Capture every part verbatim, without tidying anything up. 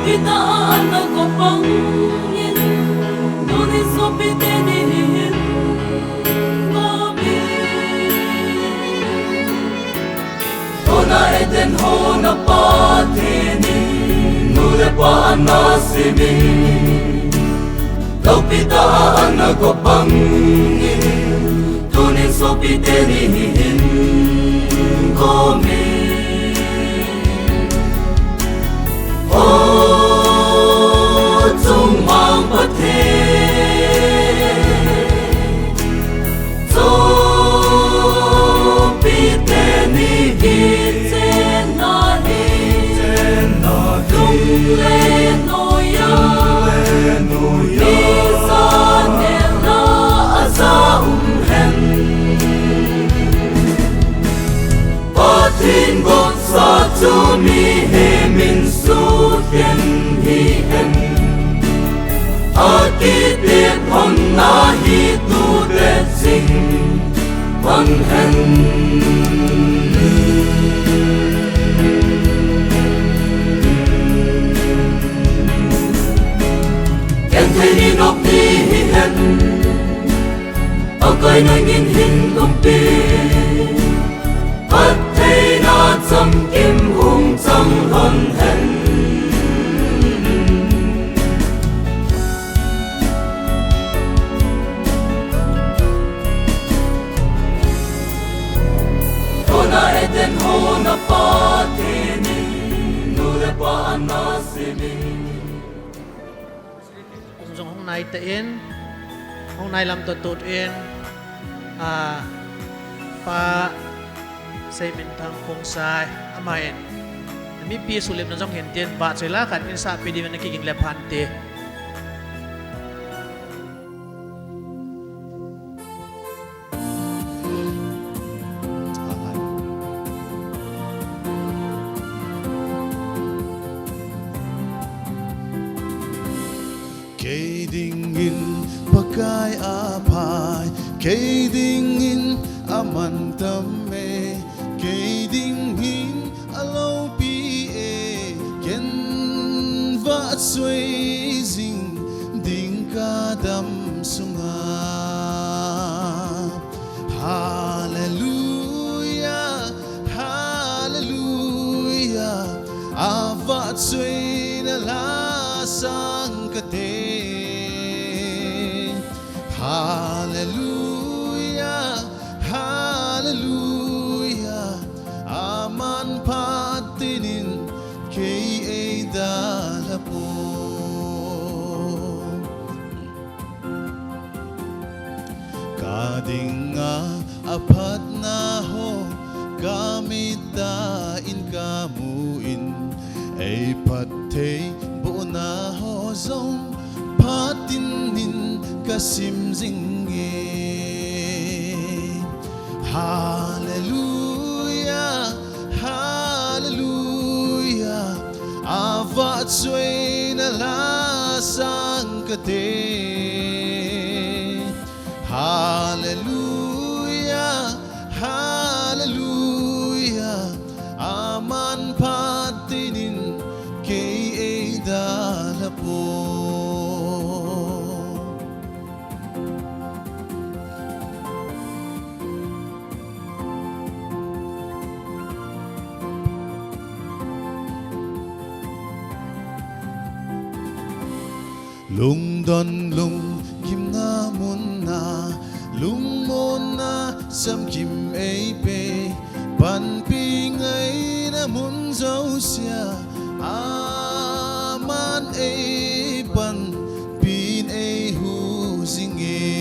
Pita ana go pang in, tunin sopite ni hin go mi. Tuna Eden hon a Pathen in nu le pa ana semin, Loupitah a ana go pang in, tunin sopite ni hin go mi. O chungmang Pathen, sopite ni hin chenna hi, chenna hi, lung le noiya, lung le noiya, mi sa nelna a sa um hen. Pathen gonsa chu mihem in sukhen hi hen. A kitep honna hi tute jing pan hen. Genthei ni nop ni hi hen. Pakai nangin hin umpi, phattheina chamkim hung chang lhon hen. Tuna Eden hon a Pathen in nu le pa ana semin. Hung jong hung nai tan, hung nai lam toh tut in, a, Pa Seiminthang Khongsai, amahin mipi sulipna jong hin tin, vahchoi la khat in sahpi dingin ana kiging le phan te. Kei dingin Pakai aphai, kei dingin amantam e, kei dingin aloupi e, ken vahchoi jing ding kadam sunga. Hallelujah, hallelujah, avahchoina la sang kate. Hallelujah, hallelujah, aman phatinin kei eidalha poi. Kadinga aphatna ho kamit in kamun, eiphatthei bohna ho jong phatinin kasim jinge. Hallelujah, hallelujah, avahchoina la sang kate. Hallelujah, hallelujah, aman phatinin kei eidalha poi. Lungdon lungkimna munna, lungmonna chamkim eipeh, panpi ngaina mun jousea, aman eipanpin eihuh jinge.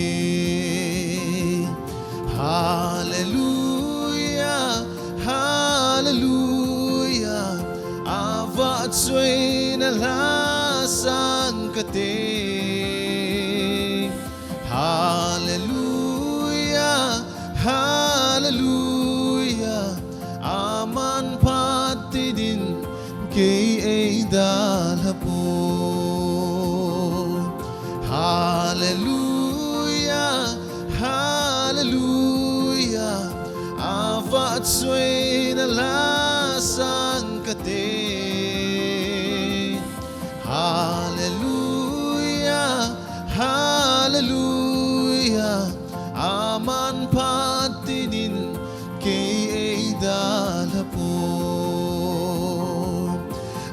Hallelujah, hallelujah, avahchoina la sang kate. Hallelujah, hallelujah, aman phatinin kei eidalha poi. Hallelujah, hallelujah, avahchoina la sang kate. Hallelujah, aman phat tinin kei eidalha poi.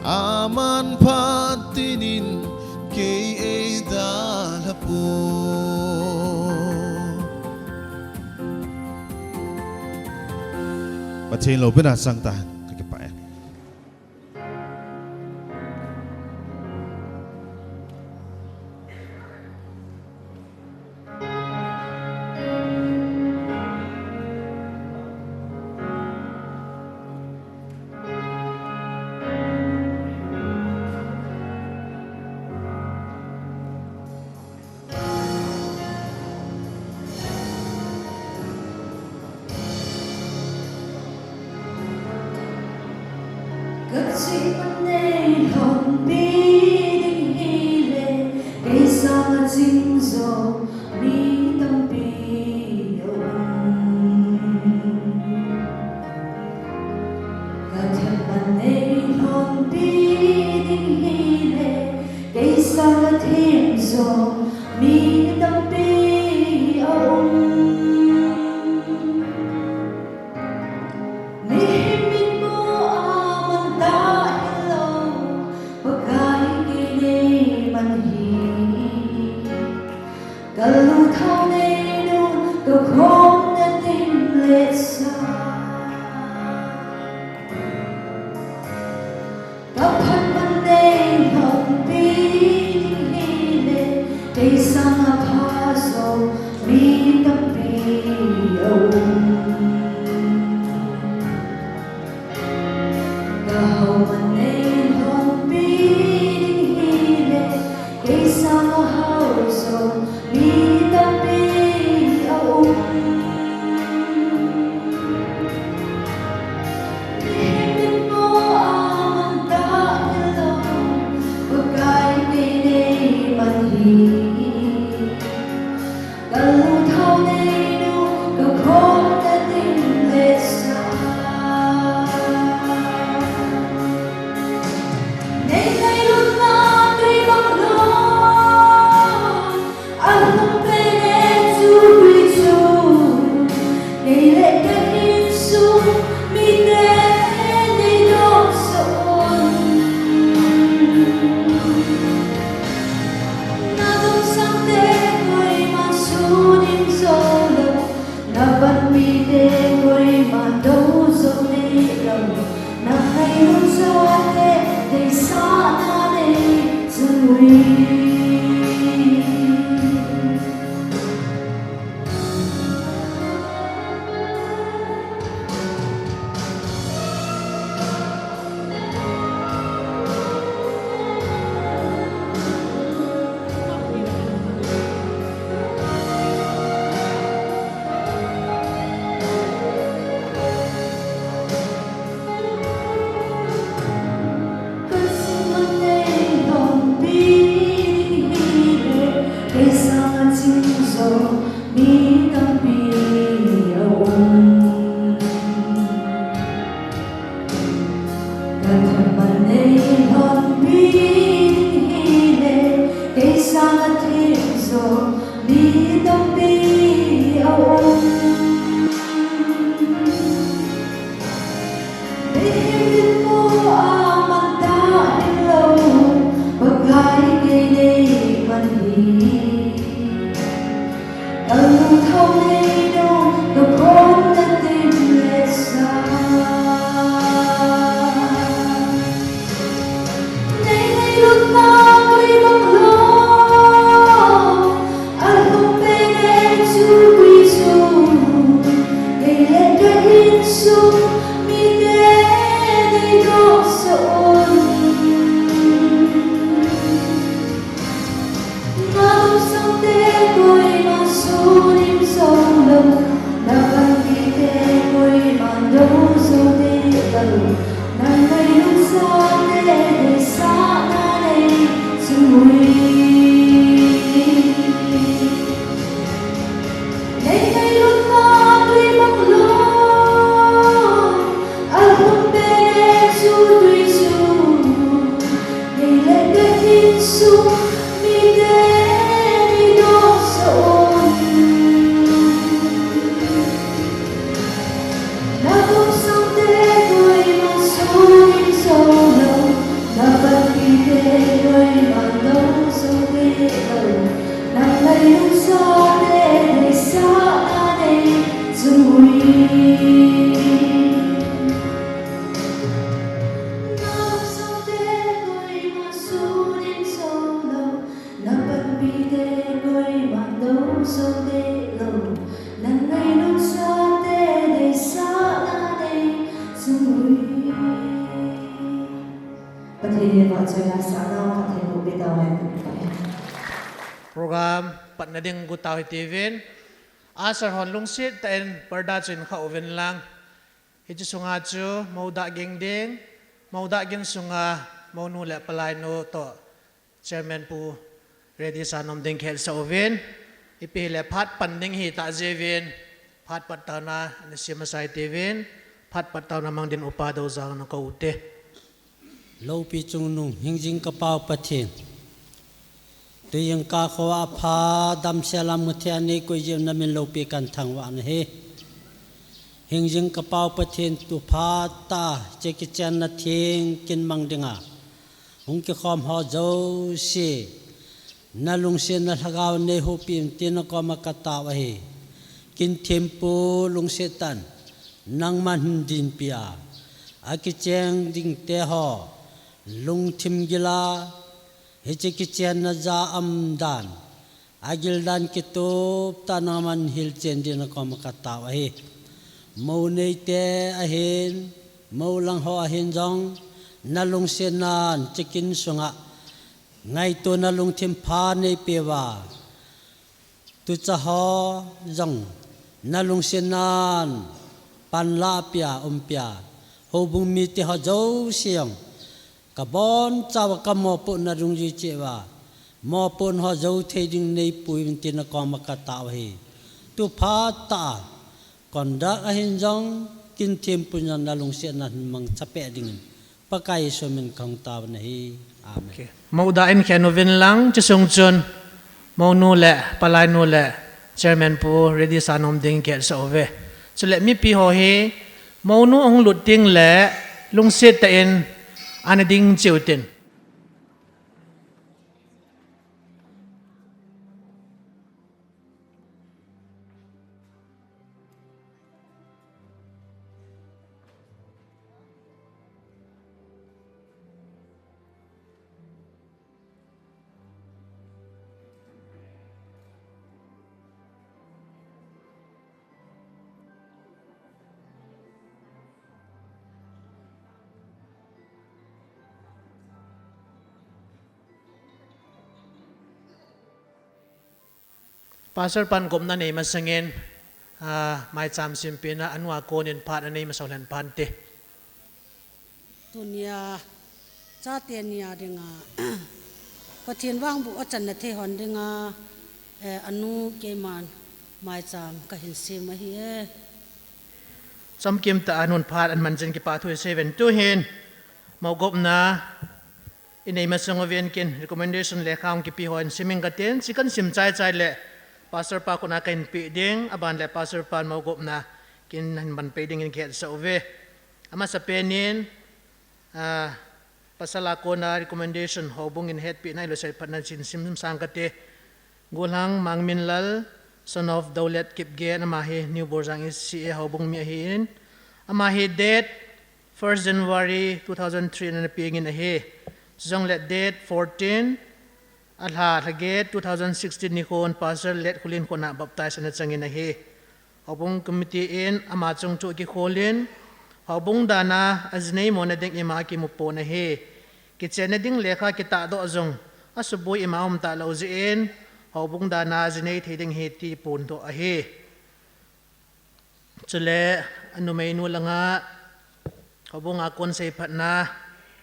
Aman phat tinin kei eidalha poi. Pathen loupina chang tahen, kakipah e. Ka ching man nei lhonpi ding hile, kei sanga ching jo mi tampi a um. Ka them man nei lhonpi ding hile, kei sanga them jo mi tampi a um. Mihem mitmu a man ta hilou, Pakai kei nei man hi. Ka lungthou nei nu, ka khut na dim le sa. Ka phat man nei lhonpi ding hile, kei sanga pha jo mi tampi a um. Ka hou man nei lhonpi ding hile, kei sanga hou jo mi tampi a um. Mihem mitmu a man ta hilou, Pakai kei nei man hi. Ka lungthou nei nu, ka khut na dim le sa. Nei ngailutna tui bang lou, a lhung pen e chu tui chu. Kei le ka insung mite nei dohsah un. Na domsang te koiman sun in jou lou, na panpi te koiman dou jou nei lou, na ngailut chate deisahna nei chan ui. Ka ching man nei lhonpi ding hile, kei sanga ching jo mi tampi a um. Ka them man nei lhonpi ding hile, kei sanga them jo mi tampi a um. Mihem mitmu a man ta hilou, Pakai kei nei man hi. Ka lungthou nei nu, ka khut na dim le sa. Nei ngailutna tui bang lou, a lhung pen e chu tui chu. Kei le ka insung mite nei dohsah un. Na domsang te koiman sun in jou lou, na panpi te koiman dou jou nei lou, na ngailut chate deisahna nei chan ui. Nei ngailutna tui bang lou, a lhung pen e chu tui chu. Kei le ka insung mite nei dohsah Pathen in vahchoi la sa nau, Pathen in pumpi tau hen. Program patna ding gu tau hite uvin. Usher hon lungset tah in parda chu in khah uvin lang. Hiche sunga chu moudah ging ding, moudah ging sunga mounu le palainu toh Chairman Pu Reddy Sanom ding kihetsah uvin. Ipi hile phat pan ding hita jeh uvin, phat pat tauna ana sem masa hite uvin, phat pat tauna mang din Upa Doujang ana kou ute. Loupi chungnung, hingjing kapau Pathen. Tuijing kakhoa apha damsel a muthei a neikoi jeh u namin loupi kahin thangvah nahi. Hingjing kapau Pathen, tu phat tah a hiche kichenna theng kin mang dinga hung kikhom ho jouse, nalungsetna lhagao neihuhpi in tin nakoma katao ahi. Kin thempu lungset tah in nangman hin dinpi a, akicheng dingte ho lungthim gila, hiche kichenna ja umdan, agil dan kitup tah nangman hilchen din nakoma katao ahi. Mou neite ahin, mou lang ho ahin jong, nalungsetnan hiche kin sunga ngaitona lungthim pha neipeuva, tucha ho jong nalungsetnan panlahpia, umpia, houbung mite ho jouse jong kabonchauva kamopohna dungjui cheh uva, mopohna ho jou thei ding neipui uvin tin nakoma katao ahi. Tu phat tah a conduct ahin jong, kin thempu in jong nalungsetnan hin mangcha peh dingin Pakai Jesu min kahung tao nahi. Amen. Moudah in khen uvin lang, hiche sung chun mounu le palainu le Chairman Pu Reddy Sanom ding kihetsah uve. Chule mipi ho hi mounu ahung lut tengle lungset tah in ana ding cheh utin. Pastor pan gopna nei masangin, maicham sempina anu a konin phat anei masa lhon phante. Tunia chate nia dinga Pathen vangboh achanna thei hon dinga anu keiman maicham kahin sem ahi e. Chamkim tah a anun phat ahin man jeh in kipa thu isei uvin, tuhin mougopna inei masang uvin ken recommendation lekha hung kipe hon sim inge katin, hiche kahin sim chaichai le Pastor pa khut a kahin peh ding, aban le Pastor pan mougopna ken hin manpeh dingin kihetsah uve. Amasapen in, pasal a kona recommendation houbung in hetpehna hilou seiphatna chu hin sim sang kate. Golhang Mangminlal, son of Daulet Kipgen, ama hi New Borjang E C A houbung mi ahin, ama hi date first January two thousand three ana pengin ahi. Chujongle date fourteen, alha lhaget two thousand sixteen nikhon Pastor Letkholin khut a baptize ana changin ahi. Houbung committee in ama chung chu kikholin, houbung dan a ajinei mona ding ima kimupon ahi. Kichenna ding lekha kitahdoh jong asuboi ima umtalou jeh in, houbung dan a ajinei thei ding ahi ti pondoh ahi. Chule anumeinu langa houbung a kon seiphatna,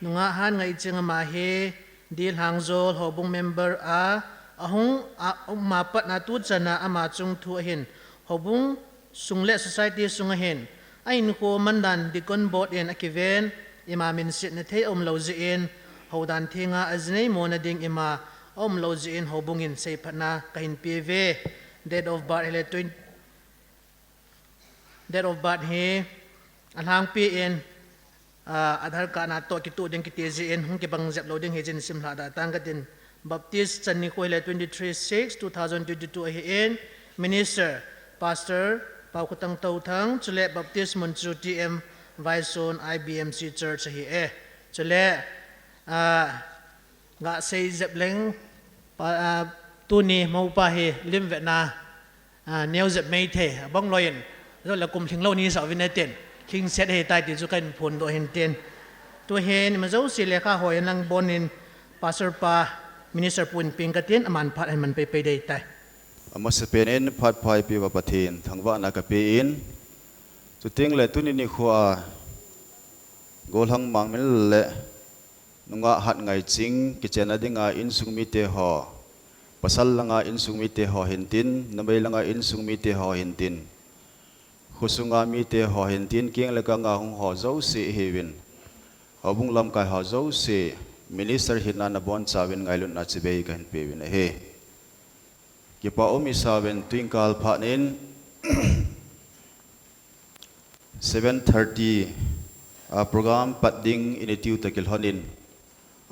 nungah Hanngaichin ama hi D. Lhangjol houbung member a ahung a, ama patna tuchan a ama chung thu ahin, houbung sung le society sunga hin ahinkho mandan deacon board in akiven, ima minsetna thei aumlou jeh in, houdan thenga ajinei mona ding ima aumlou jeh in houbung in seiphatna kahin peuve. Date of birth hile twenty, date of birth hi alhangpi in, Aadhaar card natoh kitoh ding kiti jeh in hung kibang jep lou ding hijeh in simlhah da tang katin. Baptist chan nikho hile twenty-three six two thousand twenty-two ahin, minister Pastor Paokhatang Touthang, chule Baptist Munchu T M Vaison I B M C Church ahi e. Chule, ah, Gahsei Zepleng, pa, ah, tuni mopa hi lim vetna, ah, neo zep mai thei, abang loin, lo le kum lhing lo ni sa vin e tin, lhingset ahi tai ti chu kahin phondoh hin tin. Tuhin, ima jouse lekha hoi lang bon in, Pastor pa, Minister pu in ping katin, aman phat ahin man pei pei ding ahitai. Amasapen in phat pha eipeuva Pathen thangvahna kapen, chuteng le tuni nikho a Golhang Mangminlal le Nungah Hatngaiching kichenna dinga insung mite ho, pasal langa insung mite ho hintin, numei langa insung mite ho hintin, khosunga mite ho hintin, keng le kanga hung ho jouse ihiuvin, houbung lamkai ho jouse, minister hina nabonchauvin ngailutna chibai kahin peuvin ahi. Kipa um isauvin, tuin kal phat in seven thirty a program pat ding in itiu tah kilhonin,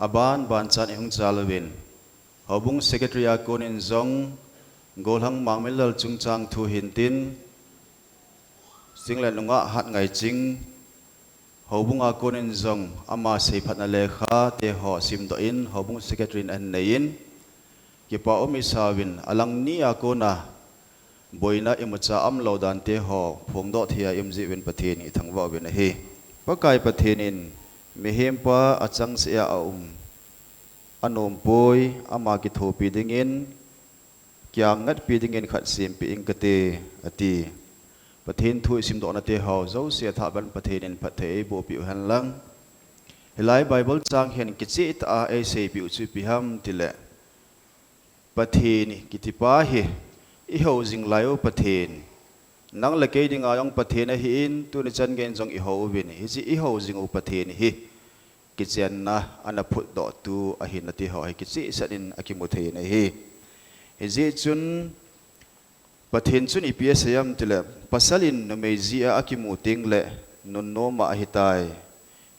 aban ban chan ihung chal uvin, houbung secretary a konin jong Golhang Mangminlal chungchang thu hintin, chuteng le Nungah Hatngaiching, houbunga konin jong ama seiphatna lekha te ho simdoh in, houbung secretary in ahin neiyin, kipa um isauvin, alang nia kona boina imacha umlou dan te ho phongdoh thei a ium jeh uvin Pathen ithangvah uvin ahi. Pakai Pathen in, mihem pa achangseh a aum, anom poi, ama kithopi dingin, kiang ngatpi dingin khat sempeh ing kate, ati. Pathen thu isimdohna te ho jouse a thah ban Pathen in phatthei eiboh peh u hen lang, hilai Bible chang hin kicheh tah a eiseipeh u chu ipi ham tile, Pathen kiti pa hi ihou jing lai u Pathen, nang le kei dinga jong Pathen ahin, tuni chan geiyin jong ihou uvin, hiche ihou jing u Pathen hi kichenna ana phutdoh tu ahina ti ho hi kichehsah in akimu thei in ahi. Hijeh chun Pathen chun ipi asei em tile, pasal in numei jeh a akimu teng le nunnom a ahitai.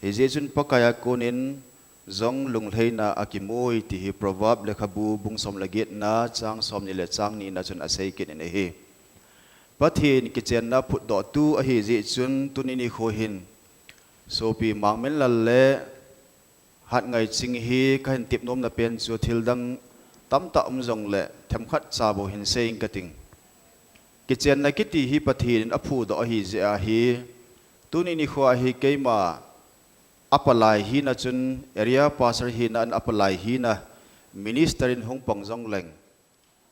Hijeh chun Pakai a konin jong lunglhaina akimu e ti hi Proverb lekhabu bung som le getna chang somni le chang nina chun asei kit in ahi. Pathen kichenna phutdoh tu ahi jeh chun tuni nikho hin Sopi Mangminlal le Hatngaiching hi kahin tep nomna pen chu thil dang tamtah um jongle themkhat cha bou hin sei ing kating. Kichenna kiti hi Pathen in aphudoh ahi jeh ahi. Tuni nikho a hi keima apalai hina chun area pastor hina an apalai hina minister in hung pang jongleng,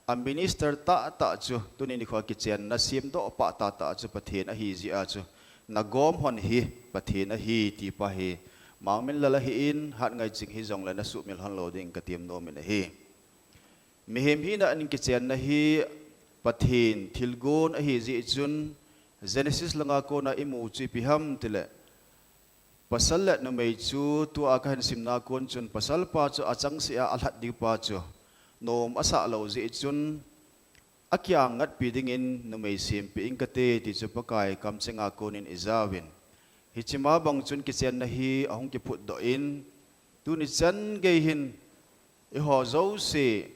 a minister tahtah chu tuni nikho a kichenna semdoh pah tahtah chu Pathen ahi jeh a chu, nagom hon hi Pathen ahi ti pa hi Mangminlal ahin, Hatngaiching hijongle nasuhmil hon lou ding katem nom in ahi. Mihem hina in kichenna hi Pathen thilgon ahi jeh chun, Genesis langa kona imu chu ipi ham tile, pasal le numei chu tua kahin simna kon chun pasal pa chu achangseh a alhat ding pa chu nom asah lou jeh chun, akiang ngatpi dingin numei sempeh ing kate ti chu Pakai kamchenga konin ijauvin, hiche ma bang chun kichenna hi ahung kiphutdoh in, tuni chan gei hin eiho jouse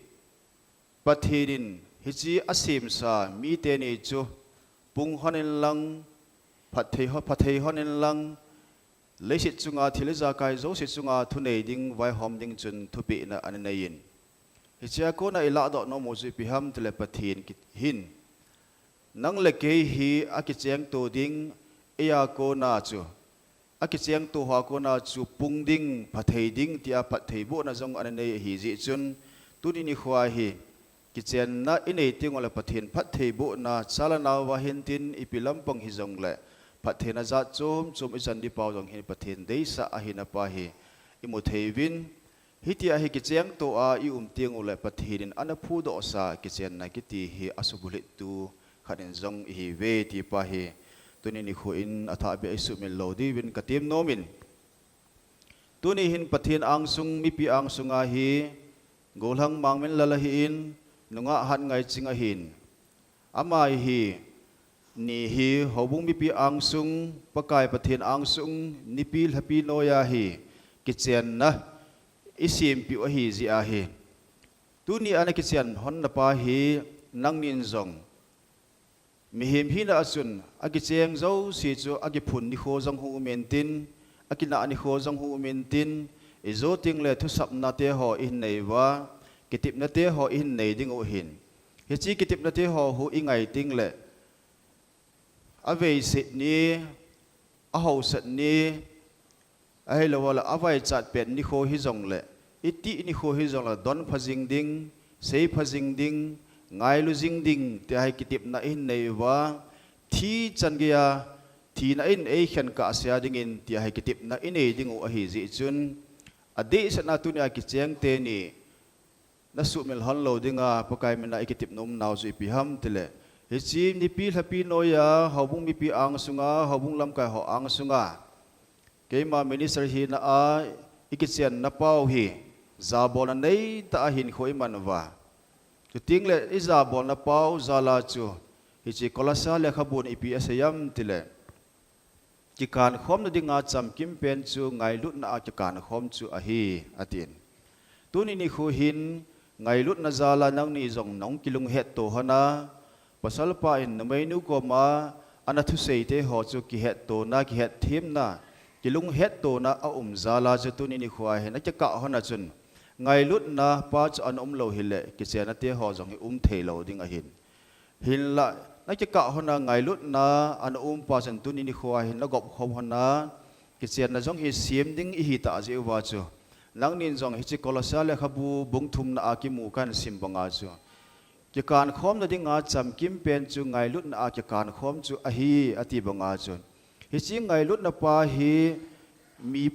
Pathen in hiche asemsa miteni chu pung hon in lang, phatthei ho-, phatthei hon in lang, leiset chunga thil ijakai jouse chunga thunei ding, vaihom ding chun thupehna ana nei in, hichea kona ilahdoh nom u chu ipi ham tile Pathen kiti hin, nang le kei hi akichengto ding, eia kona chu akichengto hoa kona chu pung ding, phatthei ding tia phattheibohna jong ana nei ahi jeh chun, tuni nikho a hi kichenna inei tengule Pathen phattheibohna, cha le nao va hintin ipi lampang hijongle, phattheina jat chom chom ichan ding pau jong hin Pathen deisah ahina pa hi imu thei uvin, hitia hi kichengto a ium tengule Pathen in ana phudohsa kichenna kiti hi asubulhit tu khat in jong ihiuve ti pa hi tuni nikho in athahbeh a isuhmil lou diuvin katem nom in, tuni hin Pathen angsung, mipi angsunga hi Golhang Mangminlal ahin, Nungah Hatngaiching ahin, ama hi ni hi houbung mipi angsung, Pakai Pathen angsung, nipi lhapi noiya hi kichenna isempeh u ahi jeh ahi. Tuni a nakichen honna pa hi nangnin jong Mihem hina a chun, akicheng jouse chu akiphun nikho jong hung um intin, akinah nikho jong hung um intin, ijo tengle thusapna teho ihin nei uva, kitepna teho ihin nei diu ahin. Hiche kitepna teho hi ingai tengle, aveiset ni, ahaosat ni, ahilouleh avaichat pet nikho hijongle, itih nikho hijongle, donpha jing ding, seipha jing ding, ngailu jing ding, tia hi kitepna ihin nei uva, thi chan geiya, thina in eikhen kahsea dingin, tia hi kitepna inei diu ahi jeh chun, adehset a tunia kicheng teni, nasuhmil lhon lou dinga, Pakai mina ikitep nom nau chu ipi ham tile. Hiche nipi lhapi noiya, houbung mipi angsunga, houbung lamkai ho angsunga, keima minister hina a ikichenna pau hi, jabolna neitah a hinkho iman uva. Chutengle ijabolna pau jala chu, hiche Kolosa lekhabun ipi asei ham tile. Kikankhomna dinga chamkim pen chu ngailutna a kikankhom chu ahi, atin. Tuni nikho hin ngailutna jala nangni jong nahung kilunghetto lhona, pasalpa in numeinu koma ana thusei teho chu kihettona, kihetthemna, kilunghettona aum jala chu tuni nikho a hin nakikah lhona chun, ngailutna pa chu ana umlou hile, kichenna teho jong hi um theilou ding ahin. Hinla, nakikah lhona ngailutna ana um pa chun tuni nikho a hin nagop khom lhona, kichenna jong hi sem ding ihi tah jeh uva chu, nangnin jong hiche Kolosa lekhabu bung thumna a kimu kahin sim banga chu, kikankhomna dinga chamkim pen chu ngailutna a kikankhom chu ahi, ati banga chu, hiche ngailutna pa hi mi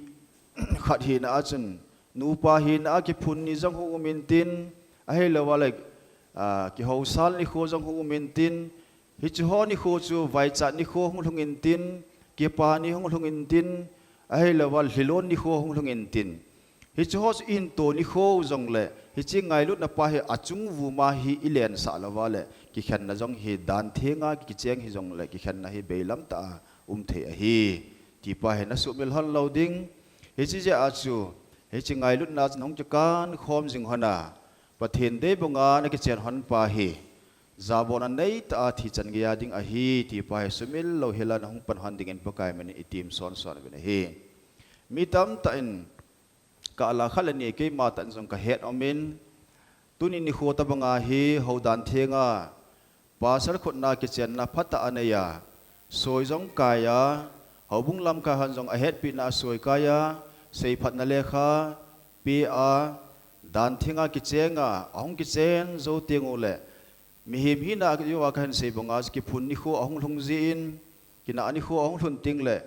khat hina a chun, nupa hina a kiphun ni jong hung um intin, ahilouleh, ah, kihousal nikho jong hung um intin, hicheho nikho chu vaichat nikho hung lhung intin, kipa ni hung lhung intin, ahilouleh lhilon nikho hung lhung intin. Hicheho chu ihin to nikho jongle, hiche ngailutna pa hi achung vuma hi ilensah louva le, kikhenna jong hi danthenga kicheng hijongle, kikhenna hi beilam tah a um thei ahi, ti pa hi nasuhmil lhon lou ding. Hiche jeh a chu, hiche ngailutna chun hung kikankhom jing lhona, Pathen deibanga nakichen lhon pa hi, jabolna neitah a thi chan geiya ding ahi, ti pa hi sumil louhela nahung pan lhon dingin Pakai minin itim sonson uvin ahi. Mi tamtah in, kala khat le ni keima tah in jong kahet umin, tuni nikho tobanga hi houdan thenga, pastor khutna kichenna phatah aneiya, soi jong kaiya, houbung lamkai hon jong ahetpina a soi kaiya, seiphatna lekha pea, danthenga kichenga, ahung kichen jou tengule, mihem hina a jouva kahin sei banga chu kiphun nikho ahung lhung jeh in, kinah nikho ahung lhun tengle,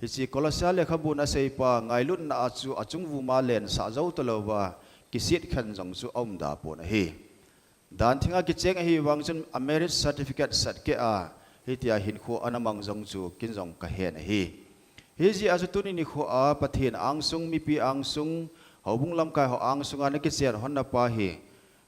hiche Kolosa lekhabun aseipa ngailutna a chu achung vuma lensah jou talouva, kiset khen jong chu aum da pon ahi. Danthenga kicheng ahivang chun a marriage certificate satkeh a, hitia hinkho ana mang jong chu ken jong kahen ahi. Hijeh a chu tuni nikho a Pathen angsung, mipi angsung, houbung lamkai ho angsunga nakichen lhonna pa hi,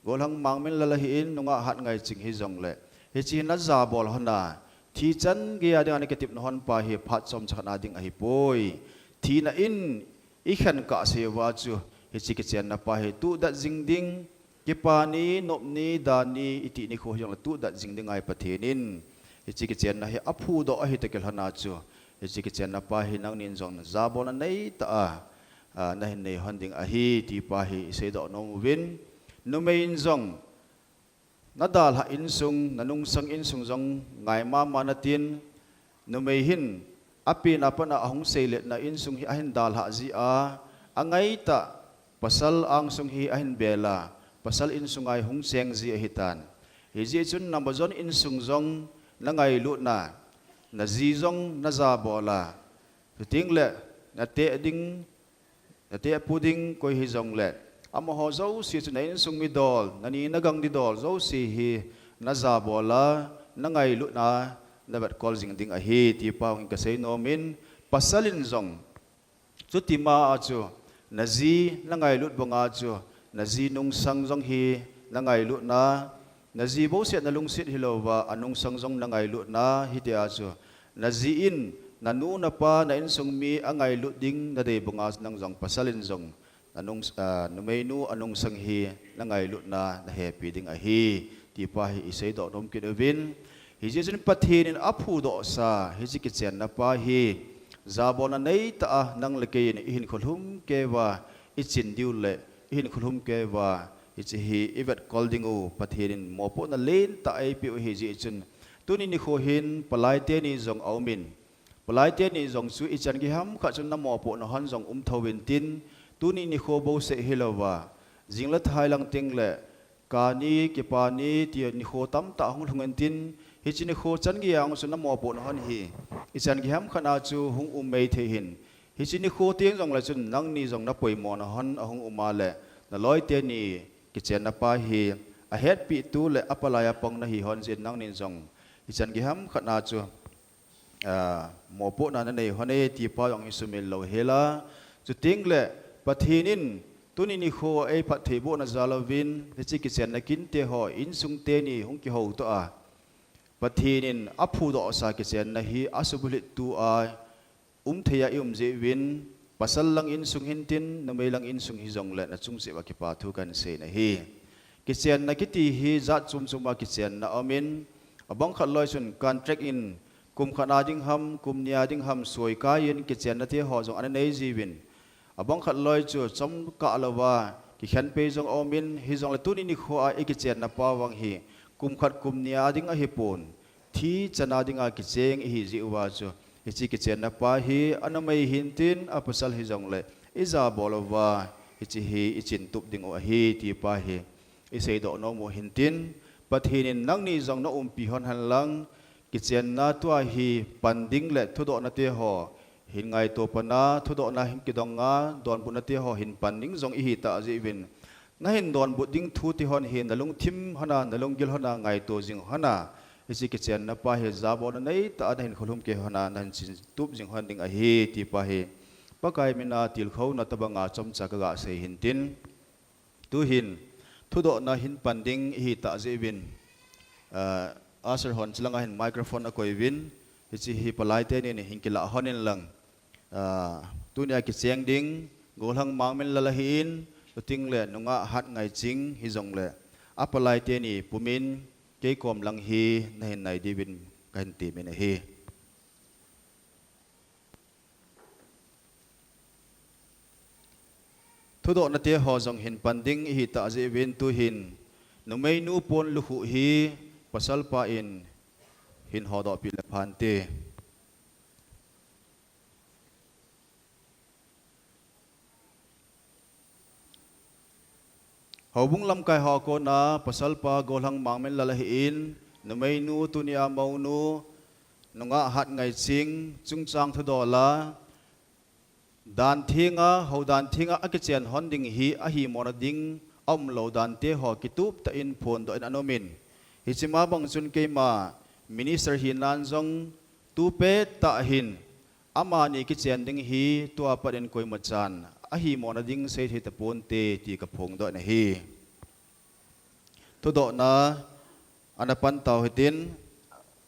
gollhang Mangminlal ahin, nungah Hatngaichin hijongle, hiche najabol lhona, thi chan geiya dinga nakitepna lhon pa hi phat chomcha khat na ding ahipoi. Thina in ikhen kahseuva chu, hiche kichenna pa hi tuhdet jing ding, kipa ni, nop ni, dan ni, itih nikho hijongle tuhdet jing ding ahi. Pathen in hiche kichenna hi aphudoh ahitah kilhona chu, hiche kichenna pa hi nangnin jong jabolna neitah a, a, nahin nei lhon ding ahi, ti pa hi iseidoh nom uvin. Numei in jong, nadalhah insung, nanungsang insung jong ngai mama natin, numei hin, apen a pat a ahung seiletna insung hi ahin dalhah jeh a, angaitah, pasal angsung hi ahin bel a, pasal insunga hi hung cheng ji ahitan. Hijeh chun namajon insung jong nangailutna, naji jong najabol a, chutengle nateh ding, natehpu ding koi hijongle, amaho jouse chu na insung midol, nani nagang didol jouse hi najabol a, nangailut a, navetkol jing ding ahi, ti pa hung kasei nomin, pasal in jong, chutima a chu, naji nangailut banga chu, naji nungsang jong hi nangailutna, naji bouseh nalungset hilouva, anungsang jong nangailutna, hitia chu, naji in, nanu, napa, na insung mi angailut ding nadei banga chu nang jong pasal in jong, nanung, ah, numeinu anungsang hi nangailutna nahepi ding ahi, ti pa hi iseidoh nom kit uvin. Hijeh chun Pathen in aphudohsa hiche kichenna pa hi jabolna neitah a nang le kei in ihinkho lhumkeuva ichin diu le ihinkho lhumkeuva hiche hi ivetkol diu Pathen in mopohna lentah eipeh u ahijeh chun, tuni nikho hin palai teni jong aumin, palai teni jong chu ichan gei ham khat chun namopohna hon jong um thou intin, tuni nikho bouseh hilouva, jing le thai lang tengle, kani, kipani, ti nikho tamtah hung lhung intin, hiche nikho chan gei a chu namopohna hon hi ichan gei ham khat a chu hung um mei thei hin, hiche nikho teng jongle chun nangni jong napoimona hon ahung um a le, naloi teni kichenna pa hi ahetpeh tu le apalai a pang nahi hon jeh in nangnin jong ichan gei ham khat a chu mopohna nanei hon e ti pa jong isumil louhel a, chutengle Pathen in tuni nikho eiphattheibohna jal uvin hiche kichenna kinte ho insung teni hung kihoutoh a, Pathen in aphudohsa kichenna hi asubulhit tu a umthei a ium jeh uvin, pasal lang insung hintin, numei lang insung hijongle nachung cheh uva kipa thu kahin sei nahi. Kichenna kiti hi jat chom chom a kichenna aumin, abang khat loi chun contract in kum khat a ding ham, kum ni a ding ham soikai in kichenna teho jong ana nei jiuvin, abang khat loi chu chomkah louva kikhenpei jong aumin, hijongle tuni nikho a ikichenna pa vang hi kum khat kum ni a ding ahipon, thi chana dinga kicheng ihi jeh uva chu, hiche kichenna pa hi anumei hintin apasal hijongle ijabol uva hiche hi ichin tup diu ahi ti pa hi iseidoh nom u hintin, Pathen in nangni jong naumpi hon henlang, kichenna tua hi pan ding le thudohna teho hin ngaito pan a, thudohna hin kidong a, donbutna teho hin pan ding jong ihi tah jeh uvin, nahin donbut ding thu tehon hi nalungthim hon a, nalunggil hon a ngaito jing hon a, hiche kichenna pa hi jabolna neitah a nahinkho lhumkei hon a, nahin chin tup jing hon ding ahi ti pa hi Pakai mina tilkhouna tobanga chomcha kaga sei hintin, tuhin thudohna hin pan ding ihi tah jeh uvin, usher hon chulanga hin microphone akoi uvin, hiche hi palai teni hin kilah hon inlang, tunia kicheng ding Golhang Mangminlal ahin, chutengle nungah Hatngaiching hijongle apalai teni pumin keikom lang hi nahin nai diuvin kahin temin ahi. Thudohna teho jong hin pan ding ihi tah jeh uvin tuhin numeinu pon lukhuh hi pasalpa in hin hodohpeh le phante. Houbung lamkai ho kona pasalpa Golhang Mangminlal ahin, numeinu tunia mounu, nungah Hatngaiching, chungchang thudol a, dan thenga, houdan thenga akichen hon ding hi ahimona ding aumlou dan teho kitup tah in phondoh in ana umin. Hichema bang chun keima minister hinan jong tupettah hin amani kichen ding hi tua pat in koimachan ahimona ding seithei taponte ti kaphongdoh in ahi. Thudohna ana pan tau hitin,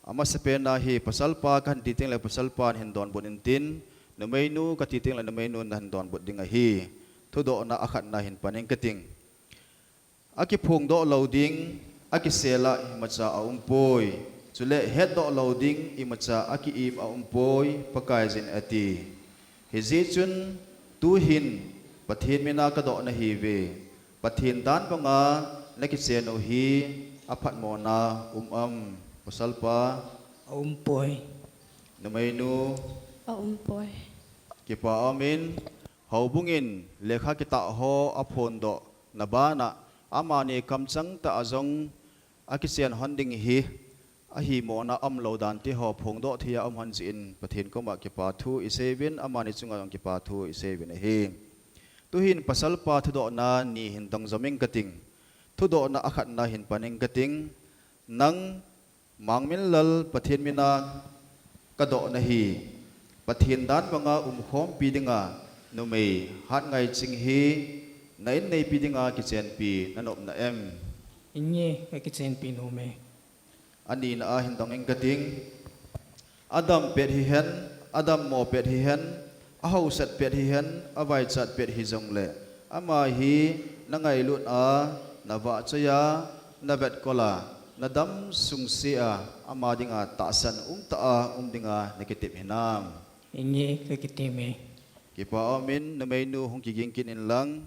amasapena hi pasalpa kahin ti tengle pasalpan hin donbut intin, numeinu kati tengle numeinun nahin donbut ding ahi. Thudohna akhatna hin pan ing kating. Akiphongdoh lou ding, akisel a imacha aumpoi. Chule hetdoh lou ding, imacha aki-im aumpoi, Pakaiyin ati. Hijeh chun, tuhin Pathen mina kadoh nahiuve. Pathen dan banga nakichen u hi aphatmona um am, pasalpa? Aumpoi. Numeinu? Aumpoi. Kipa aumin, houbung in lekha kitah ho aphondohna bana, amani kamchang tah a jong akichen hon ding hi ahimona aumlou dan teho phongdoh thei a um hon jeh in Pathen koma kipa thu iseiuvin, amani chunga jong kipa thu iseiuvin ahi. Tuhin pasalpa thudohna ni hin dong jom ing kating. Thudohna akhatna hin pan ing kating. Nang Mangminlal, Pathen mina kadoh nahi. Pathen dan banga umkhompi dinga numei Hatngaiching hi na inneipi dinga kichenpi nanop na em? Inge, kakichenpi nome. Anina a hin dong ing kating. Adam pet hihen, adammo pet hihen, ahaosat pet hihen, avaichat pet hijongle, ama hi nangailut a, navahchoi a, navetkol a, Nadam sungse a, ama dinga tahsan umtah a um dinga nakitep hinam? Hinge, kakitep e. Kipa umin, numeinu hung kiging kit inlang.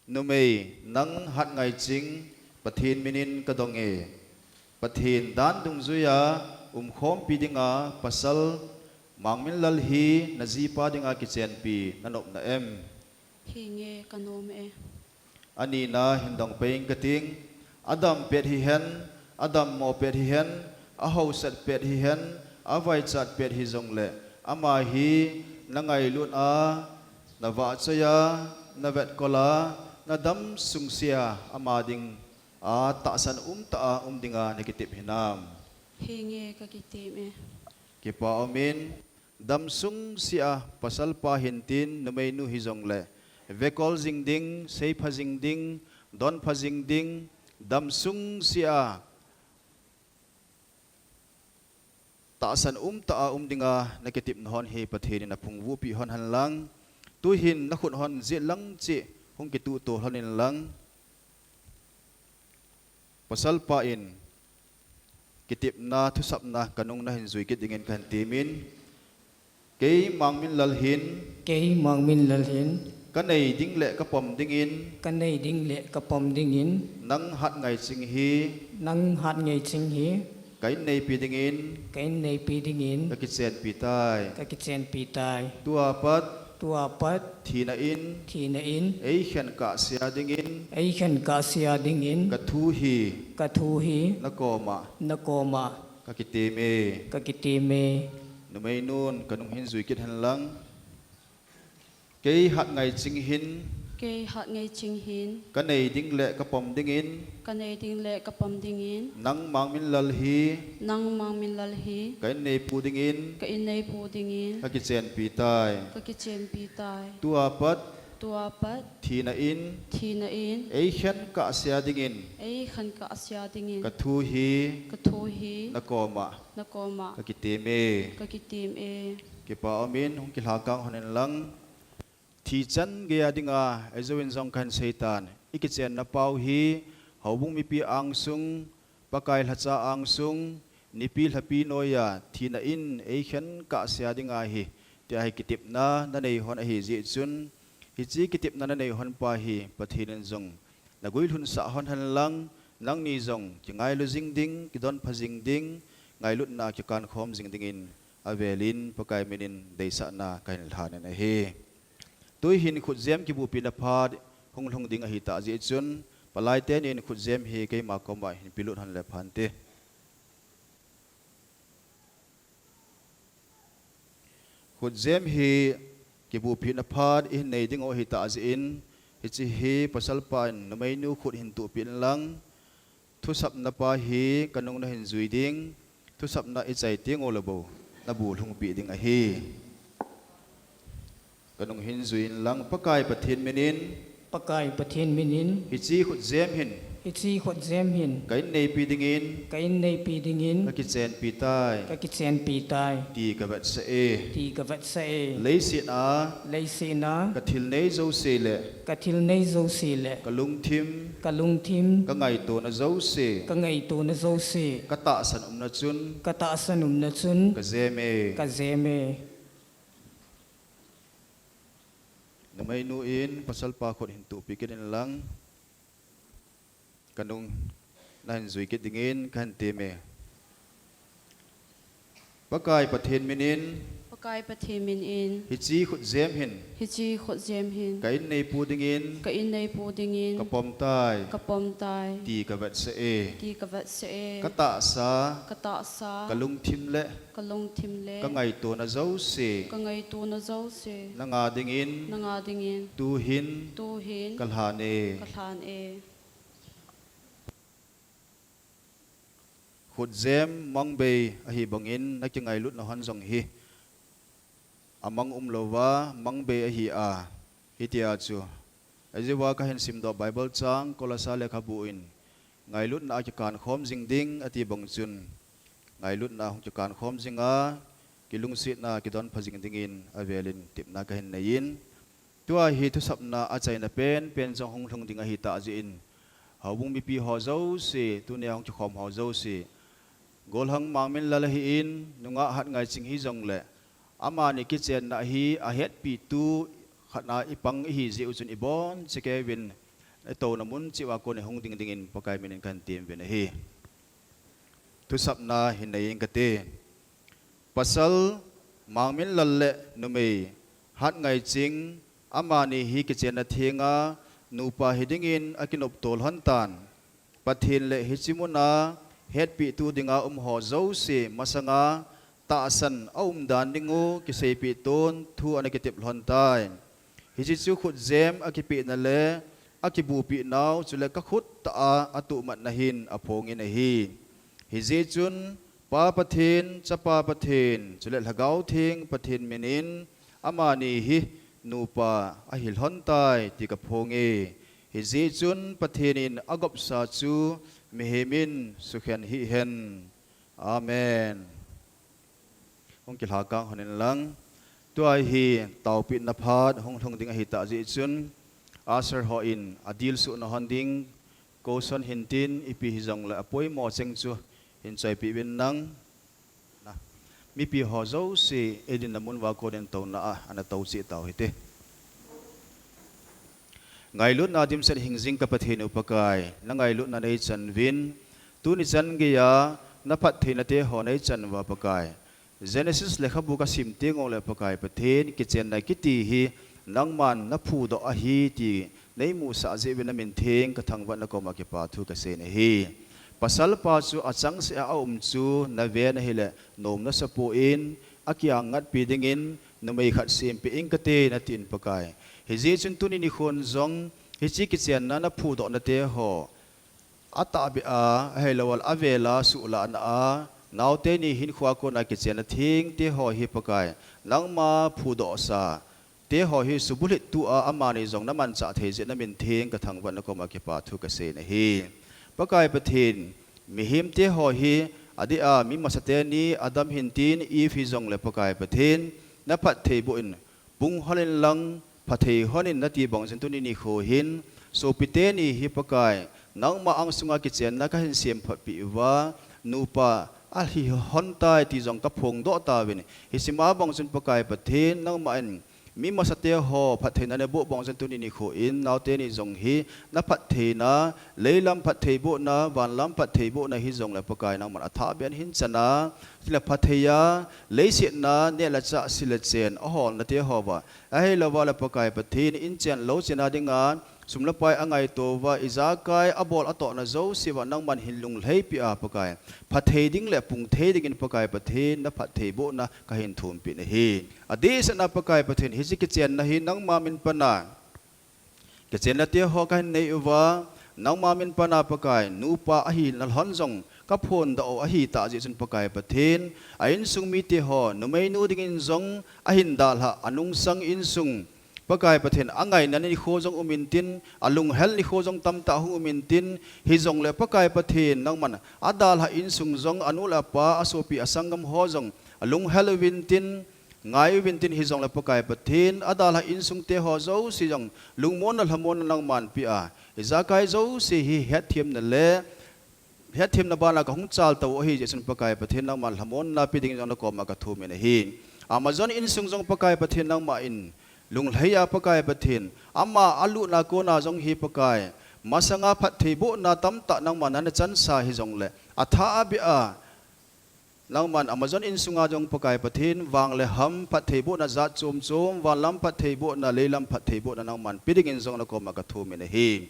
Numei, nang Hatngaiching, Pathen minin kadong e. Pathen dan dungjuia umkhompi dinga pasal Mangminlal hi najipa dinga kichenpi nanop na em? Hinge, kanom e. Anina hin dong peng kating, adam pet hihen, adammo pet hihen, ahaosat pet hihen, avaichat pet hijongle, ama hi nangailut a, navahchoi a, navetkol a, nadam sungse a, ama dinga tahsan umtah a um dinga nakitep hinam? Hinge, kakitep e. Kipa umin, dam sungse a pasalpa hintin numeinu hijongle, vekol jing ding, seipha jing ding, donpha jing ding, dam sungse a tahsan umtah a um dinga nakitepna hon hi Pathen in aphungvuhpi hon henlang. Tuhin nakhut hon jetlang cheh hung kituhtol hon inlang. Pasalpa in kitepna, thusapna kanung nahin jui kit dingin kahin temin. Kei Mangminlal hin. Kei Mangminlal hin. Kanei ding le kapom dingin. Kanei ding le kapom dingin. Nang Hatngaiching hi. Nang Hatngaiching hi. Ka inneipi dingin. Ka inneipi dingin. Kakichenpi tai. Kakichenpi tai. Tua pat. Tua pat. Thina in. Thina in. Eikhen kahsea dingin. Eikhen kahsea dingin. Kathu hi. Kathu hi. Nakoma. Nakoma. Kakitep e. Kakitep e. Numeinun kanung hin jui kit henlang. Kei Hatngaiching hin. Kei Hatngaiching hin. Kanei ding le kapom dingin. Kanei ding le kapom dingin. Nang Mangminlal hi. Nang Mangminlal hi. Ka inneipu dingin. Ka inneipu dingin. Kakichenpi tai. Kakichenpi tai. Tua pat. Tua pat. Thina in. Thina in. Eikhen kahsea dingin. Eikhen kahsea dingin. Kathu hi. Kathu hi. Nakoma. Nakoma. Kakitep e. Kakitep e. Kipa umin, hung kilhakang hon inlang. Thichan geiya dinga, eijouin jong kahin seitan. Ikichenna pau hi, houbung mipi angsung, Pakai lhacha angsung, nipi lhapi noiya, thina in eikhen kahsea dinga hi, tia hi kitepna nanei hon ahi jeh chun, hiche kitepna nanei hon pa hi, Pathen in jong naguilhunsah hon henlang, nangni jong kingailu jing ding, kidonpha jing ding, ngailutna kikankhom jing dingin, avelin Pakai minin deisahna kahin lhanin ahi. Tuhin khutjem kibupina phat hung lhung ding ahitah jeh chun, palaitenin khutjem hi keima koma hin pelut hon le phante. Khutjem hi kibupina phat ihin nei dingu ahitah jeh in, hiche hi pasalpa in numeinu khut hin tuhpeh inlang, thusapna pa hi kanung nahin jui ding, thusapna ichai tengule bou nabu lhungpeh ding ahi. Kanung hin jui inlang, Pakai Pathen minin. Pakai Pathen minin. Hiche khutjem hin. Hiche khutjem hin. Ka inneipi dingin. Ka inneipi dingin. Kakichenpi tai. Kakichenpi tai. Ti kavetsah e. Ti kavetsah e. Leiset a. Leiset a. Kathil nei jouse le. Kathil nei jouse le. Kalungthim. Kalungthim. Kangaitona jouse. Kangaitona jouse. Katahsan umna chun. Katahsan umna chun. Kajem e. Kajem e. Numeinu in pasalpa khut hin tuhpeh kit inlang. Kanung nahin jui kit dingin kahin temme. Pakai Pathen minin. Pakai Pathen minin. Hiche khutjem hin. Hiche khutjem hin. Ka inneipu dingin. Ka inneipu dingin. Kapom tai. Kapom tai. Ti kavetsah e. Ti kavetsah e. Katahsa. Katahsa. Kalungthim le. Kalungthim le. Kangaitona jouse. Kangaitona jouse. Nanga dingin. Nanga dingin. Tuhin. Tuhin. Kalhan e. Kalhan e. Khutjem mangbei ahi bangin nakingailutna hon jong hi amang umlouva mangbei ahi a, hitia chu ajeh uva kahin simdoh Bible chang Kolosa lekhabu in ngailutna a kikankhom jing ding ati bang chun, ngailutna hung kikankhom jinga, kilungsetna kidonpha jing dingin avelin tepna kahin neiyin, tua hi thusapna achaina penpen jong hung lhung ding ahitah jeh in, Houbung mipi ho jouse, tunia hung kikhom ho jouse, golhang Mangminlal ahin, nungah Hatngaiching hijongle, amani kichenna hi ahetpitu khatna ipang ihi jeh u chun ibonchauvin, itouna mun cheh uva kon ihung ding dingin Pakai minin kahin temuvin ahi. Thusapna hin neiyin kate. Pasal Mangminlal le numei Hatngaiching, amani hi kichenna thenga nupa hidingin akinopto lhontan. Pathen le hiche muna hetpitu dinga um ho jouse masanga tahsan aumdan dingu kiseipeh ton thu ana kitep lhontai. Hiche chu khutjem akipehna le akibuhpeh nau chule kakhuttah a atuhmatna hin aphongin ahi. Hijeh chun Pa Pathen, Chapa Pathen, chule Lhagao Theng Pathen minin amani hi nupa ahi lhontai ti kaphonge. Hijeh chun Pathen in agopsa chu mihemin sukhen hih hen. Amen. Hung kilhakang lhonin lang. Tua hi taopehna phat hung lhung ding ahitah jeh chun, usher hon adilsuhna hon ding, kouson hintin ipi hijongle apoimo cheng chu hin choipeh uvin lang. Mipi ho jouse eidinna mun uva konin touna a ana tou cheh tau hite. Ngailutna dimset hingjing ka Pathen u Pakai, nangailutna neichan uvin, tuni chan geiya naphattheinate ho neichan uva Pakai, Genesis lekhabu kasim tengule Pakai Pathen, kichenna kiti hi nangman naphudoh ahi ti neimusah jeh uvin namin theng kathangvah, nakoma kipathu kasei nahi. Pasalpa chu achangseh a aum chu naven ahile nom nasapoi, akiang ngatpi dingin numei khat sempeh ing kate natin Pakai. Hijeh chun tuni nikhon jong hiche kichenna naphudohnate ho atahbeh a, ahilouleh avela suhlahna a, naoteni hinkhoa kona kichenna thengte ho hi Pakai, nangma phudohsate ho hi subulhittu a amani jong namanchah thei jeh namin theng kathangvah, nakoma kipathu kasei nahi. Pakai Pathen, mihemte ho hi adeh a mi masateni Adam hintin Eve hijongle Pakai Pathen, naphattheiboh in pung lhonin lang, phathei lhonin nati bang chun tuni nikho hin, sopiteni hi Pakai, nangma angsunga kichenna kahin semphatpeh uva, nupa ahi lhontai ti jong kaphongdoh tauvin. Hichea bang chun Pakai Pathen, nangman mi masate ho phattheina naboh bang chun tuni nikhon, naoteni jong hi naphattheina, leilam phattheibohna, vanlam phattheibohna hijongle Pakai nangman athahbeh in hin chana, chule phatheia, leisetna, neh le chah, sil le chen, aholnate houva, ahilouleh Pakai Pathen, inchen louchen a dinga sum le pai angaitouva, ijakai abol atohna jouseuva nangman hin lunglheipeh a Pakai, phathei ding le pungthei dingin Pakai Pathen, naphattheibohna kahin thumpeh nahi. Adehsetna Pakai Pathen, hiche kichenna hi nangma min pana kichennate ho kahin nei uva, nangma min pana Pakai, nupa ahina lhon jong kaphondoh u ahitah jeh chun Pakai Pathen, a insung mite ho, numeinu dingin jong ahin dalhah, anungsang insung, Pakai Pathen, angaina nikho jong um intin, alunghel nikho jong tamtah hung um intin, hijongle Pakai Pathen, nangman adalhah insung jong, anu le apa, asopi asanggam ho jong alunghel uvin tin, ngai uvin tin, hijongle Pakai Pathen, adalhah insungte ho jouse jong lungmonna lhamonna nangman pea, ijakai jouse hi hetthemna le hetthemna bana kahung chaltou u ahi jeh chun Pakai Pathen, nangman lhamonna pe dingin jong nakoma kathumin ahi. Amazon insung jong Pakai Pathen, nangman lunglhei a Pakai Pathen, ama alutna kona jong hi Pakai, masanga phattheibohna tamtah nangman nana chansa hijongle, athahbeh a nangman Amazon insunga jong Pakai Pathen, vang le ham phattheibohna jat chom chom, vanlam phattheibohna, leilam phattheibohna nangman pe dingin jong nakoma kathumin ahi.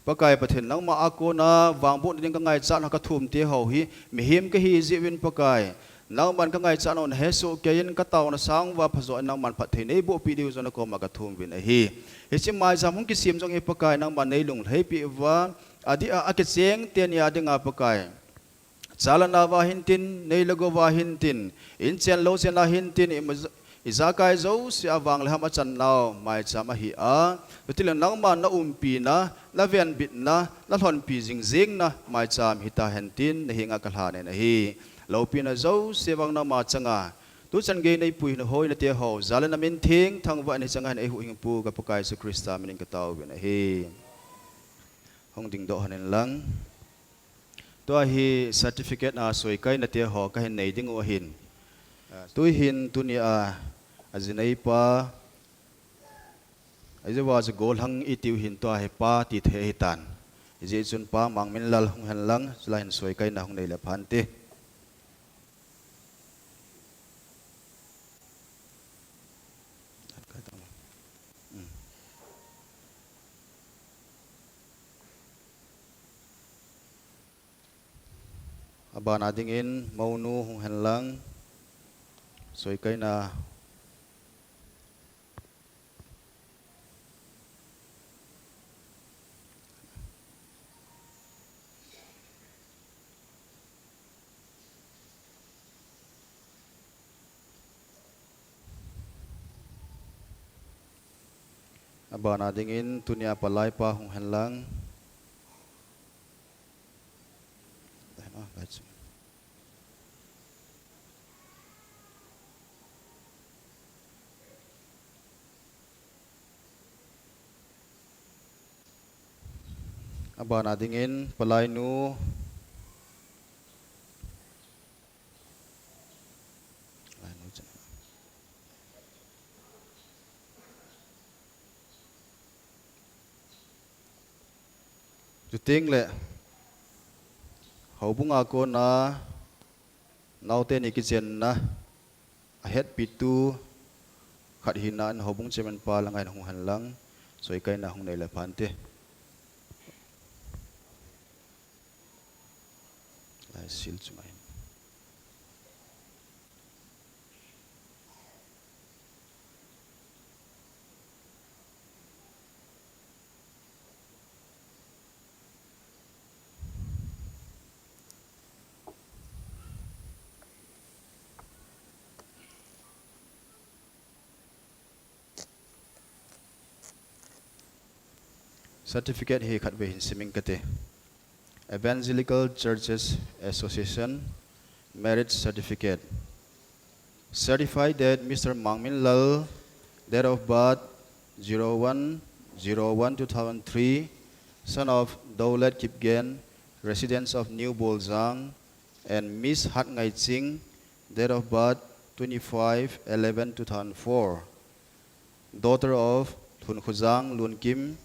Pakai Pathen, nangma a kona vangbohna ding kangaichat ho, kathumte ho hi mihem kahi jeh uvin Pakai, nangman kangaichat ho nahesoh keiyin, kataona sanga phajo in nangman phatthei neibohpeh diu jong nakoma kathum uvin ahi. Hiche maicham hung kisem jong hi Pakai, nangman neilunglheipeh uva, adeh a akicheng teni a dinga Pakai, chalana uva hintin, nei le gou va hintin, inchen louchen a hintin, ima-, ijakai jouse a vang le ham achan nau maicham ahi a, chutileh nangma naumpina, navenbitna, nalhonpi jingjingna maicham hitahen tin nahenga kalhanin ahi. Loupina jouse vang nangma changa tuchan gei neipuina hoinate ho jal in namin theng thangvah in hicheng hin eihuhhingpu ka Pakai Jesu Christa minin kataovin ahi. Hung dingdoh hon in lang. Tua hi certificate a soikaina te ho kahin nei ding u ahin. Tuhin tunia, ajinei pa, ajeh chu Golhang itiu hin tua hi pa ti thei ahitan. Hijeh chun Pa Mangminlal hung hen lang, chulai hin soikaina hung nei le phante. Abana dingin, mounu hung hen lang, soikaina. Abana dingin, tunia palai pa hung hen lang. Abana dingin, palainu. Chuteng le, houbunga kona, naote ni kichenna, ahetpitu, khat hina in houbung chairman pa langa hin hung hen lang, soikaina hung nei le phante. Lai sil chunga hin. Certificate hi khatvei hin siming kate. Evangelical Churches Association Merit Certificate. Certified that Mister Mangminlal, date of birth zero one zero one two thousand three, son of Dolet Kipgen, residents of New Bolzang, and Miss Hatngaiching, date of birth twenty-five eleven two thousand four, daughter of Thunkhojang Lunkim,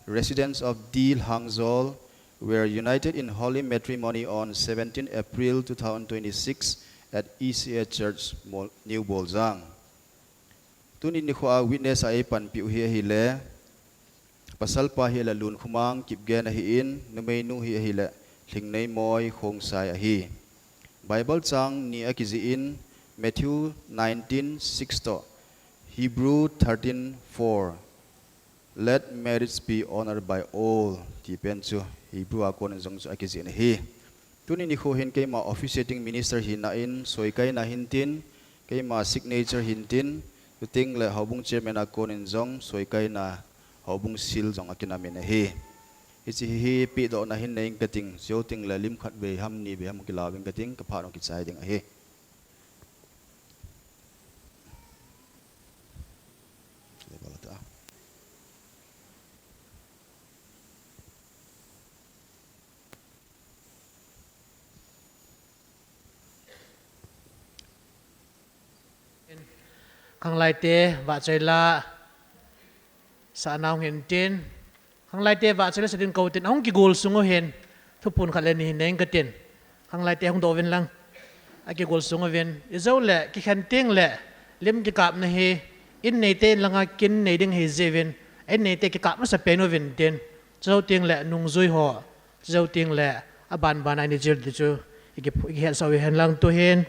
residents of D Lhangzol, were united in holy matrimony on seventeen April two thousand twenty-six at E C A Church, Mol-, New Bolzang. Tuni nikho a witness a eipanpiu hi ahile, pasalpa hi ahile Lunkhomang Kipgen ahin, numeinu hi ahile Lhingneimoi Khongsai ahi. Bible chang ni akijih in, Matthew nineteen six toh, Hebrew thirteen four, "Let marriage be honored by all," ti pen chu Hebrew a konin jong chu akijih in ahi. Tuni nikho hin keima officiating minister hina in soikaina hintin, keima signature hintin, chuteng le houbung chairman a konin jong soikaina houbung seal jong akinam in ahi. Hiche hi pehdohna hin nei ing kating, chuteng le lim khatvei ham nivei ham kilauving kating, kaphat u kichai ding ahi. Khanglaite vahchoi la sah nau hintin, khanglaite vahchoi la sa ding koutin, ahung kigol sung u hin thuphon khat le ni hin nei ing katin. Khanglaite hung doh uvin lang. Akigol sung uvin. Ijou le, kikhen teng le, lim kikapna hi, in neite in langa kin nei ding ahi jeh uvin, in neite kikap masapen uvin tin. Chujou teng le, nungjui ho, chujou teng le, abanban a ini jil ti chu, iki, ikihetsah u hen lang tuhin,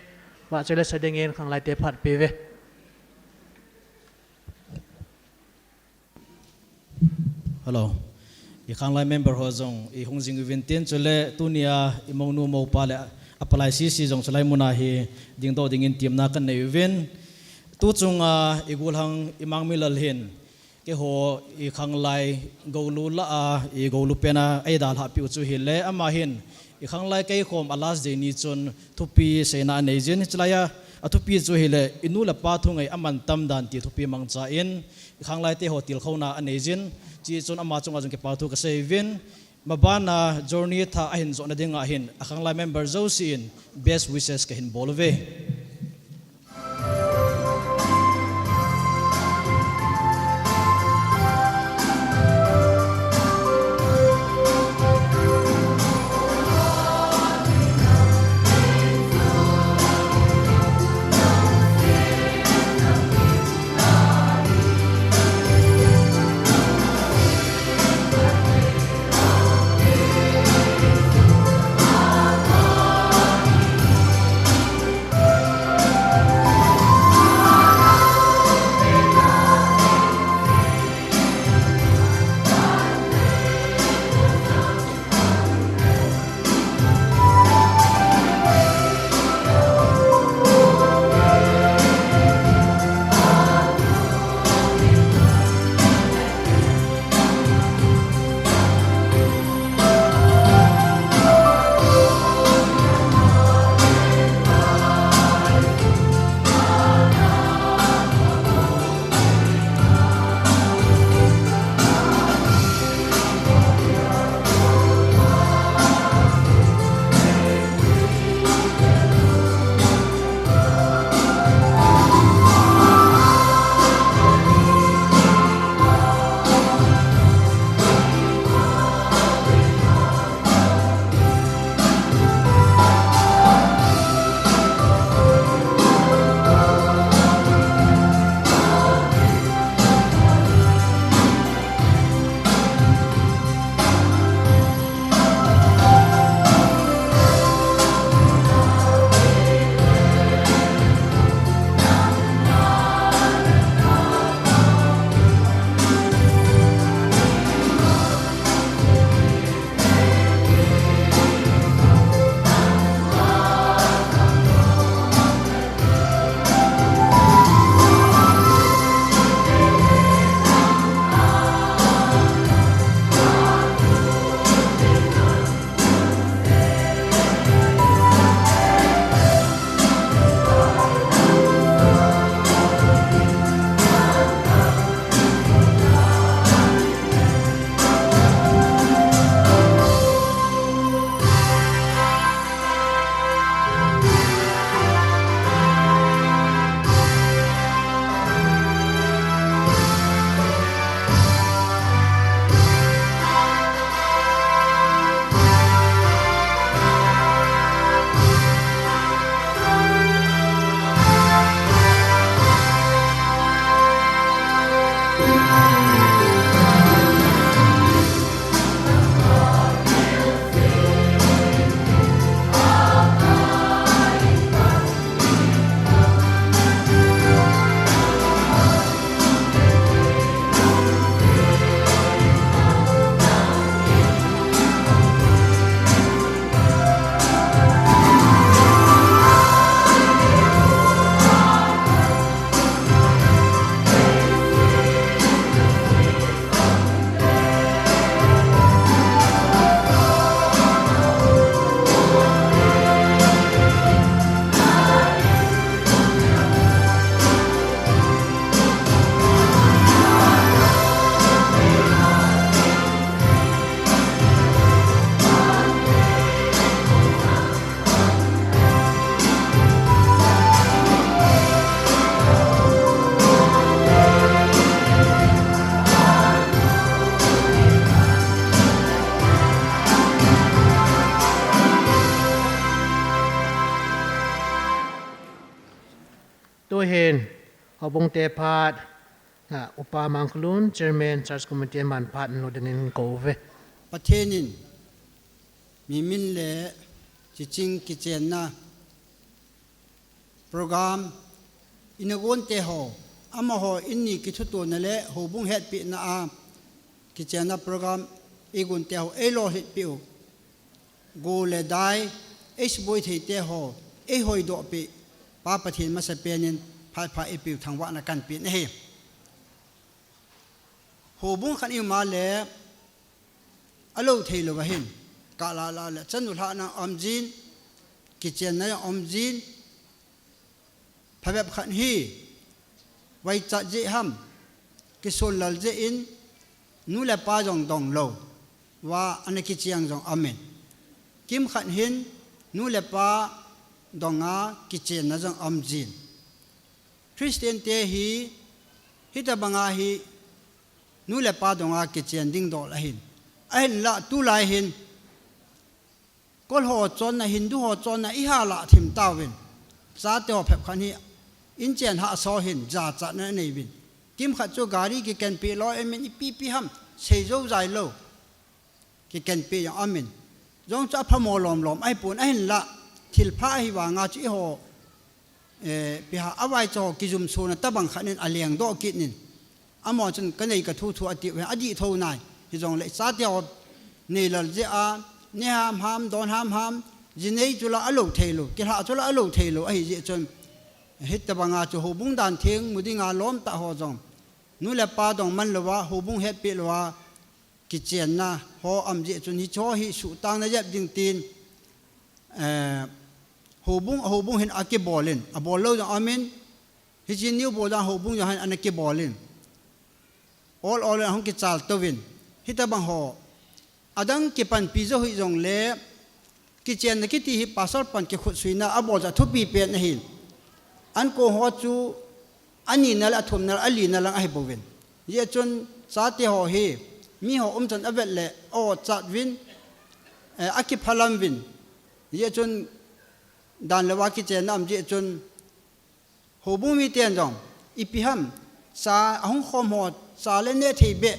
vahchoi la sa dingin khanglaite phat peuve. Hello. I khanglai member ho jong, ihung jing uvin tin chule, tunia, imounu moupa le, apalai sese jong chulai muna hi, dingdoh dingin temna kanei uvin. Tuchunga, i Golhang, i Mangminlal hin, keiho, i khanglai, goulu lah a, i goulu pen a, eidalhah piu chu ahile, ama hin, i khanglai keikhom a last day ni chun, thupi seina anei jin, chulai a, athupi chu ahile, inu le ipa thungai amantam dan ti thupi mangcha in, i khanglaite ho tilkhouna anei jin, chuchun ama chunga jong kipa thu kasei uvin, Mabana journey thah ahin johna dinga hin, akhanglai member jousen best wishes kahin bol uve. Tuhin, houbung te phat, na, Upa Mangkholun, Chairman, Church Committee, aman phat lo dingin kou ve. Pathen in, mi min le, chiching kichenna, program, inagon te ho, amaho, inni kithutona le, houbung hetpina a, kichenna program, igon te ho, eilo hetpiu. Go le dai, eisuboi thei te ho, eihoidoh pi, Pa Pathen masapen in, phat pha ipiu thangvahna kanpen ahi. Houbung khat ima le, alou thei lou ahin, kala la le, chanu lhahna aum jin, kichenna aum jin, phabep khat hi, vaichat jeh ham, kisonlal jeh in, nu le pa jong dong lou. va ana kicheng jong amin. Kimkhat hin nu le pa donga kichenna jong amjin. Christian te hi hitabanga hi nu le pa donga kichen ding dol ahin. Ahinla tulai hin Kol ho chonna, Hindu ho chonna, iha lah thim tauvin. Chate ho phep khan hi, inchen hahsa hin, jachatna nei uvin. Kimkhat chu gari kikenpi lo, emin ipi pi ham, sei jou jai lo. Kikenpi jong amin. Jong chu apha mo lom lom, ahipon ahinla, thilpha ahi vanga chu iho, eh, piha avaicha ho kijum sona tabang khat in aleng doh kit in. Amaho chun ka nei ka thu thu ati uve, adih tho nai. Hijongle chate ho nei lal jeh a, ne ham ham, don ham ham, ji nei chu la alo thei lo, kilha chu la alo thei lo, ahi jeh chun. Hitabanga chu houbung dan theng mu dinga lom tah ho jong. Nu le pa dong man louva, houbung hetpi louva, kichenna ho am jeh chun hicho hi suhtang na jep ding tin, eh, houbung, houbung hin akibol in, abol lou jong amin, hichi new bol dan houbung jong hin ana kibol in. Ol ol in ahung kichal touvin. Hitabang ho. Adang kipanpi jou hih jongle, kichenna kiti hi pastor pan kikhutsuina abol chu athupi pen ahin. Ankong ho chu anina le athumna le alina lang ahi bouvin. Hijeh chun chate ho hi, mi ho umchan avet le, o chat uvin, eh, akiphalam uvin. Hijeh chun dan louva kichenna am jeh chun, Houbung miten jong, ipi ham, cha ahung khom ho, cha le neh thei beh.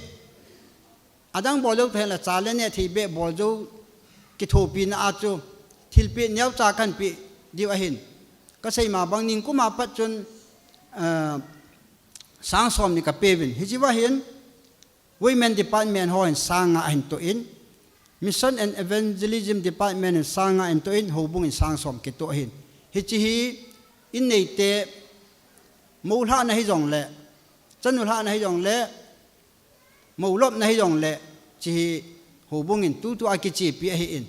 Adang bol jou thei la, cha le neh thei beh, bol jou kithopina a chu, thilpeh neocha kanpeh diu ahin. Kasei ma bang ningkum a pat chun, eh, sang som ni kapeuvin. Hichi va hin, Women Department ho hin sang nga ahin toh in, Mission and Evangelism Department hin sang nga ahin toh in, houbung in sang som kitoh ahin. Hichi hi in neite, mou lhahna hijongle, chanu lhahna hijongle, mou lopna hijongle, chi hi houbung in tutu a kichepi ahi in.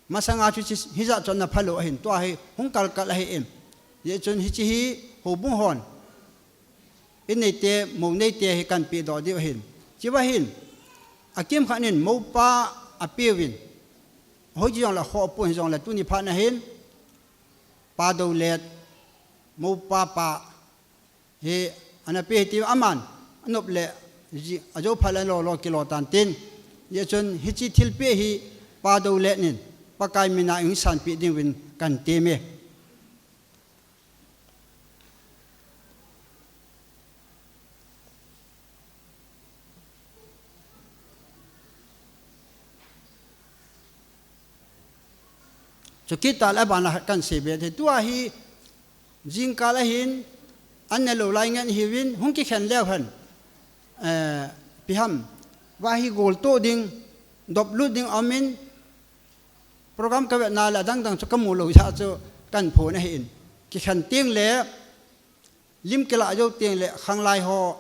Masanga chu chi, hijat chu ana phalou ahin, tua hi hung kalkal ahi in. Hijeh chun hichi hi houbung hon, in neite, mou neite hi kanpeh doh diu ahin. Chi va hin, akimkhat in moupa apeuvin. Hoichi jongle khoh pon hijongle tuni phat na hin, Pa Dolet, moupa pa, hi ana pe hi ti aman, anop le, ji, ajou phat le lo lo kilo tan tin. Hijeh chun hichi thilpeh hi Pa Dolet in, Pakai mina in sanpeh ding uvin katem e. Chukit tah le abana kahin seibe thei. Tua hi jingkah le hin, an ne lou lai ngen hiuvin, hung kikhen leu hen. Eh, ipi ham, va hi gol toh ding, dop lut ding aum in, program kavetna le adang dang chu kamu lou jeh chu kahin phon ahi in. Kikhen teng le, lim kilah jou teng le, khanglai ho,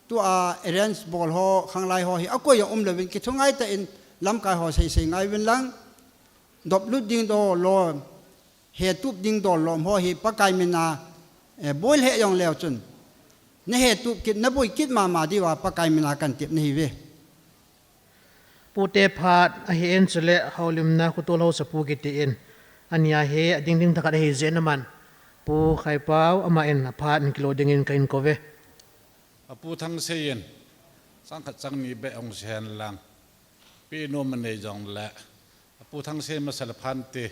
tua arrange bol ho, khanglai ho hi akoi jong um louvin, kithungai tah in lamkai ho seisei ngai uvin lang, dop lut ding dol lom, hetup ding dol lom ho hi Pakai mina, eh, bol he jong leu chun. Na hetup kit, na boi kit mama diuva Pakai mina kahin tep nahi uve. Pute phat ahi in chule houlimna khotol housapu kiti in. Ania hi ading ding thakhat ahi jeh in aman. Pu Khaipau ama in aphat in kilo ding in kahin kou ve. Apu Thangsei in, sang khat sang ni beh hung sei hen lang. Pi nom anei jongle. Apu Thangsei masa le phan te.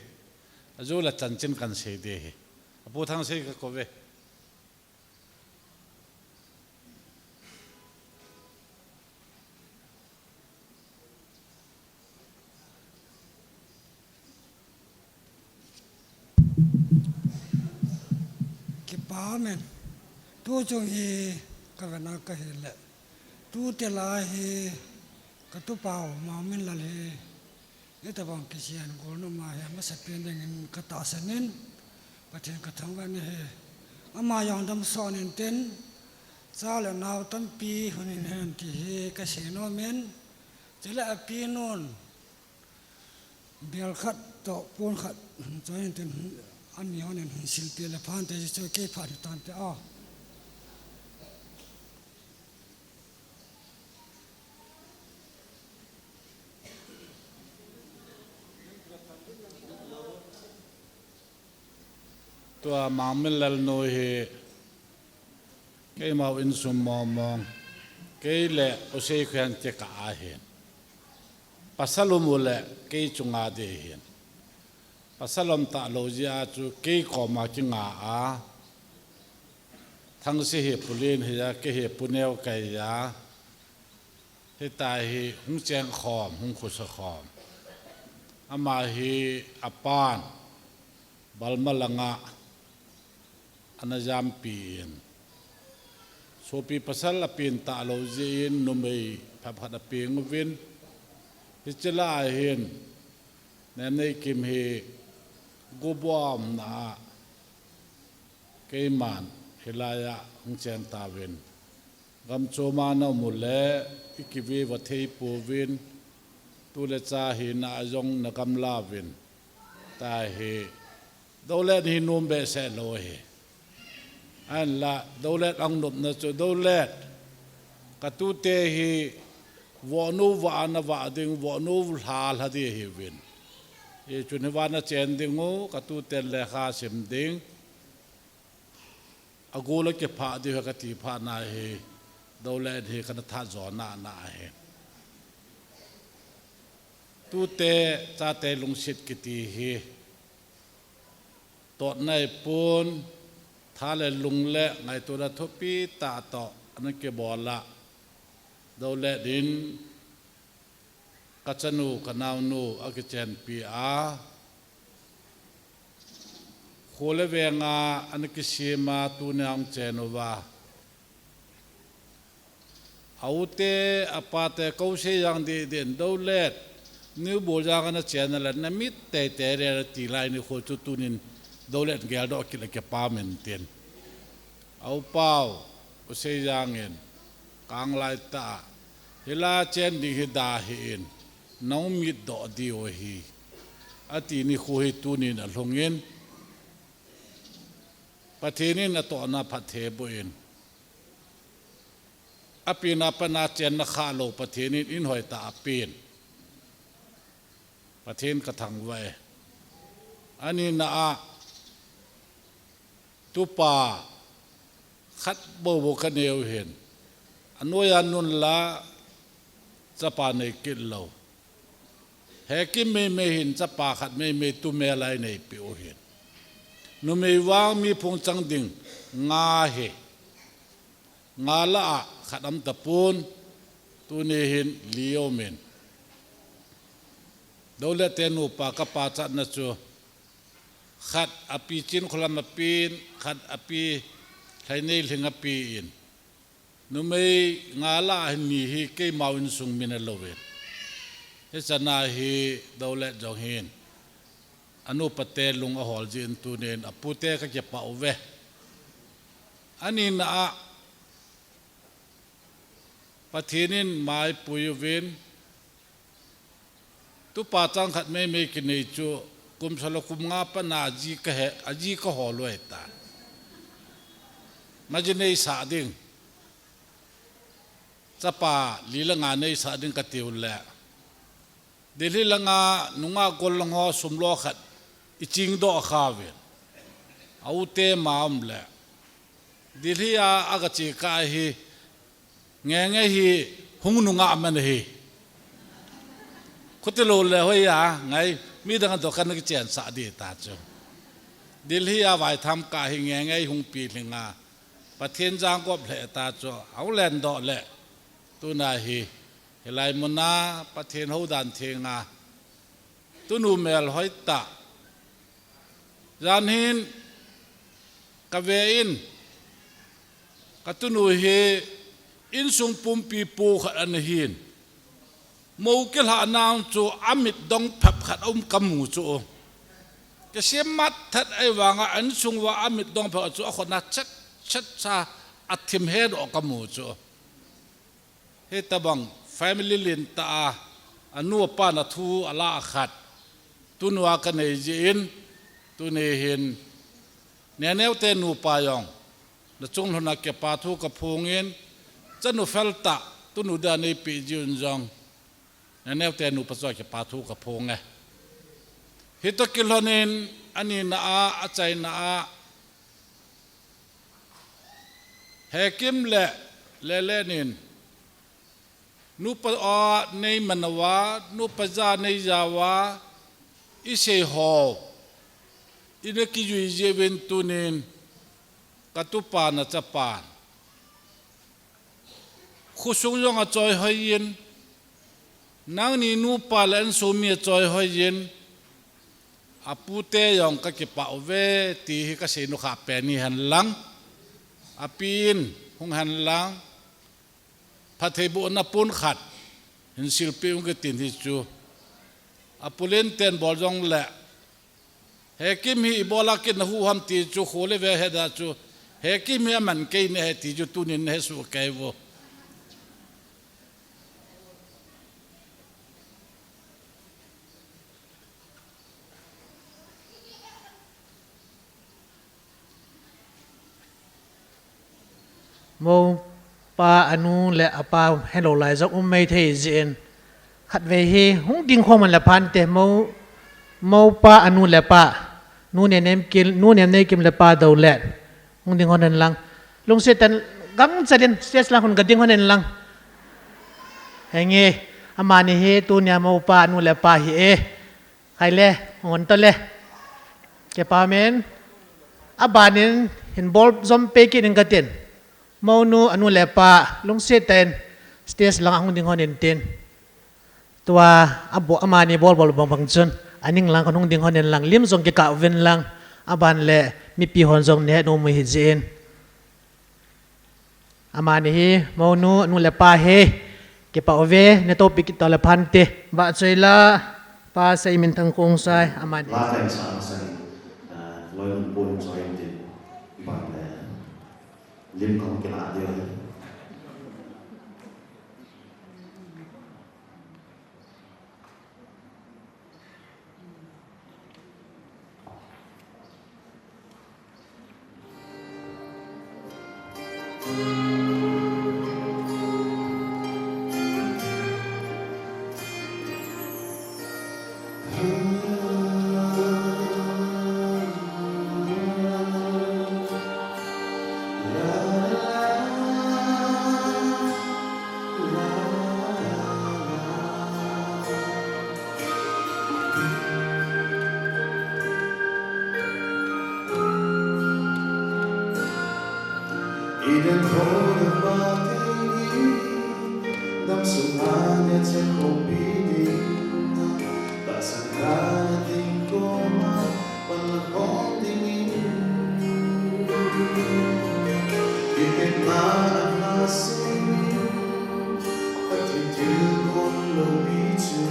Aju le chanchin kahin sei ding ahi. Apu Thangsei kakou ve. Kipa amen. Tu chung hi kavetna kahi le. Tu te lai hi katupau Mangminlal hi. Hitabang kichen golnop ma hi amasapen dingin katahsan in, Pathen kathangvah in ahi. Ama jong damsot intin, cha le nao tampi hung hin hen ti hi kasei nom in, chule api nun, bel khat toh pon khat, choi intin, ani hon in hung sil ti le phan te chu kei phat hi tan te a. Tua Mangminlal nu hi keima insung mong mong, kei le Usei khen kikah ahin. Pasal um u le kei chunga ding hin. Pasal um talou jeh a chu kei koma kinga a. Thangsi hi Pu Lin hi a, kei hi Pu Neo kei a. Hitia hi hung cheng khom, hung khosa khom. Ama hi apan Balma langa ana jampi in. Sopi pasal apen talou jeh in numei phaphat apeng uvin. Hiche lai hin Nemneikim hi gubuam na a keiman hilai a hung cheng tauvin. Gam chom a na um u le i kive va thei pouvin, tu le cha hina a jong na gamla uvin. Tua hi Dolet hi nom behseh lou hi. Ahinla Dolet ang nopna chu Dolet, ka tute hi vohnu vah a na vah ding, vohnu lha lha ding ahiuvin. Hichun hiva na chen ding u, ka tuten lekha sim ding. Agol a kiphah diu ahi kati phat na hi, Dolet hi kana tha jo na na ahi. Tute, chate lungset kiti hi, tot nai pon, tha le lung le ngaito na thupi tah toh ana kibol a. Dolet in, ka chanu, ka naonu akichenpi a, kho le veng a ana kisem a, tuni a hung chen uva. A u te, a pa te, kou sei jang deh deh in, Dolet, New Boljang a na chen a le, na mit teitei le, ti lai nikho chu tunin Dolet geldoh kit le kipa min tin. A u pau, u sei jang in, kang lai tah, hilai a chen ding hi da hih in, nang mit doh diu ahi, ati nikho hi tunin alhung in, Pathen in atohna phatthei boh in, apen a pat a chenna khalou Pathen in in hoitah a apen. Pathen ka thangvah e. Ani na a, tupa khat bou bou ka neiyu hin. Anoiya nun la chapa nei kit lou. Hekim meimei hin chapa khat meimei tu mel a i neipi u hin. Numei vang mi phung chang ding nga hi. Nga la a khat um tapon, tuni hin li um in. Dolet te nupa ka pachatna chu khat a pi Chin Kholam a pi in, khat a pi Lhainei Lhing a pi in. Numei nga la a hin ni hi keima insung min alou in. Hiche na hi Dolet jong hin. Anupa te lung ahol jin tunin apu te ka kipah uve. Ani na a Pathen in mai pui uvin, tupa chang khat meimei kinei chu kum solo kum nga pat a aji ka he, aji ka hol u ahitai. Maji nei sah ding. Chapa li le nga nei sah ding ka tiu le. Delhi langa nungah gollhang ho sum lo khat i chingdoh kha uvin. A u te ma um le. Delhi a aga che kah hi Ngenge hi hung nungah man ahi. Khuti lou le hoi a ngai midang a dokan kichen sah ding ta chu. Delhi a vaitham kah hi Ngenge hung pi lhing a. Pathen jangkop lheh ta chu. Hung lendoh le. Tuna hi. Hilai mun a Pathen houdan theng a. Tunu mel hoitah. Jan hin ka ve in, ka tunu hi insung pumpi pu khat ana hin. Mou kilhah nang chu amit dong phep khat um ka mu chu. Ka sim mat that ahi vang a insung uva amit dong phep chu a khut na chet chet sa a thim he doh ka mu chu. Hitabang family lentah a, anu apan a thu ala a khat. Tunu a ka nei jin, tuni hin, Neneo te nupa jong, na chunglhun a kipa thu ka phong in, chanu fel tah, tunu dia nei pi jin jong, Neneo te nupa chu a kipa thu ka phong e. Hitoh kilhon in, ani na a, achaina a, Hekim le Lelen in, nupa a nei man uva, nupa ja nei ja uva, isei ho, ina kijui jeh uvin tunin, katupa nachapan khosung jong achoi hoi in, nangni nupa le insung mi achoi hoi in, apute jong kakipah uve, ti hi kasei nu kha pen hihen lang, api in hung hen lang, phattheibohna pon khat hin silpeh ung kitin hichu. Apu Lenten bol jongle, Hekim hi ibola kit nahu ham ti chu, kho le vei heda chu, Hekim hi aman kei nahi ti chu, tunin nahe soh kei uvo. Moupa anu le apa helou lai jong um maithei jeh in, khatvei hi hung ding khom le phante, mou, moupa anu le pa, nu Nemneikim, nu Nemneikim le pa Dolet, hung ding hon hen lang. Lungset tah in gangchel in stage lang hung ding hon hen lang. Henge, amani hi tunia moupa anu le pa hi e. Khai le, hung hon tole. Kipa umen. Abanin hin bol jom peh kit ing katin. Mounu anu le pa, lungset tah in stage lang hung ding hon intin. Tua, abo, amani bol bol bang bang chun, aning lang hung ding hon hen lang, lim jong kikah uvin lang, aban le mipi hon jong nahet nom u hi jeh in. Amani hi, mounu, anu le pa hi, kipah uve, natohpi kit tole phante, vahchoi la, Pa Seiminthang Khongsai, amani. La kahin sa masa in, ah, loi mun pon choi intin, aban le, lim kahung kilah diu ahi. Eden hona pate ni, damsung a neocha khopi ding, tahsan gahna ding koma, pan la khom ding in. Ipetna a na sei in, Pathen thilgon loupi chu.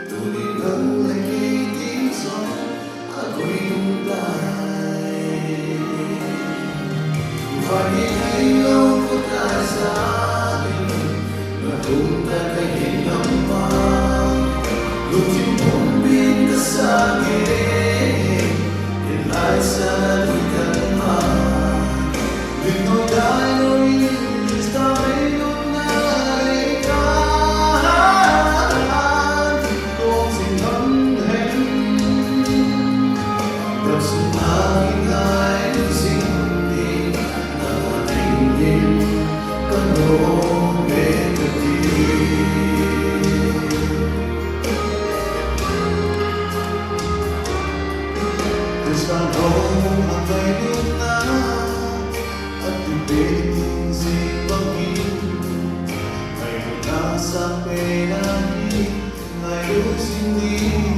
Tuni nang le kei ding jong akoi um tai. Vangam neilou Pakai jal in, nakum tah kahin lam a, lungthim pumpin kasang e, hilai a chan a dui kan ma. Christa hou a ngailutna, atipeh ding jing bangin, ngailutna sangpen ahi, ngailut jing ding.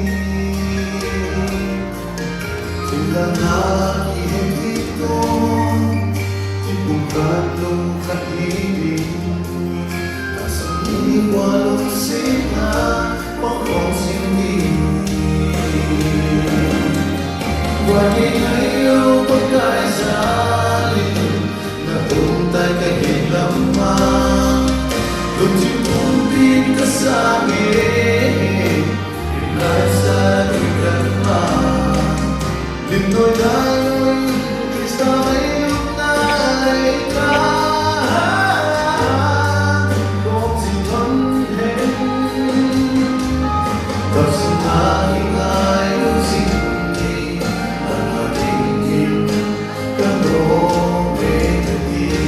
Thillah na kihe kit tong, thil pumkhat lungkhat hi ding. Asang ni walung sina, pang kong sing ni. Vangam neilou Pakai jal in, nakum tah kahin lam a, lungthim pumpin kasang e, hilai a chan a dui kan ma. Lim noi dai loi, Christa ngailutna lei ta, kong jing thon hen. Tapsuna hi ngailu jing ni, nanga dingin ka nom e kati.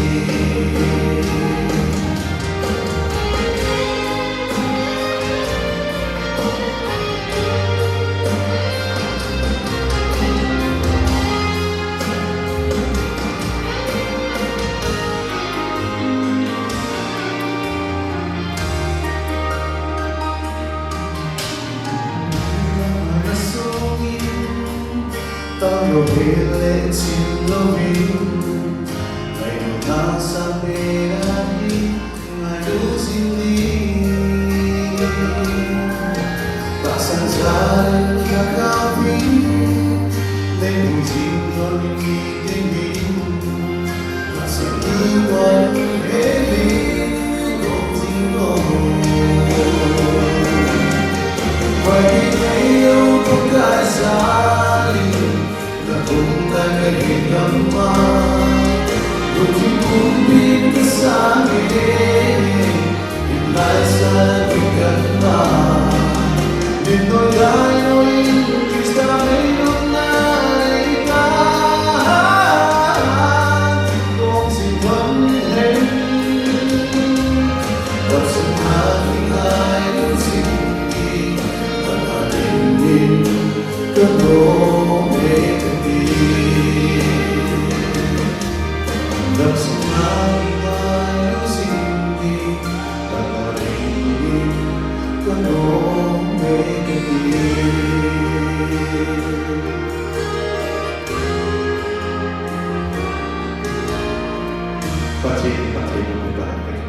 Pathen, Pathen, Pathen.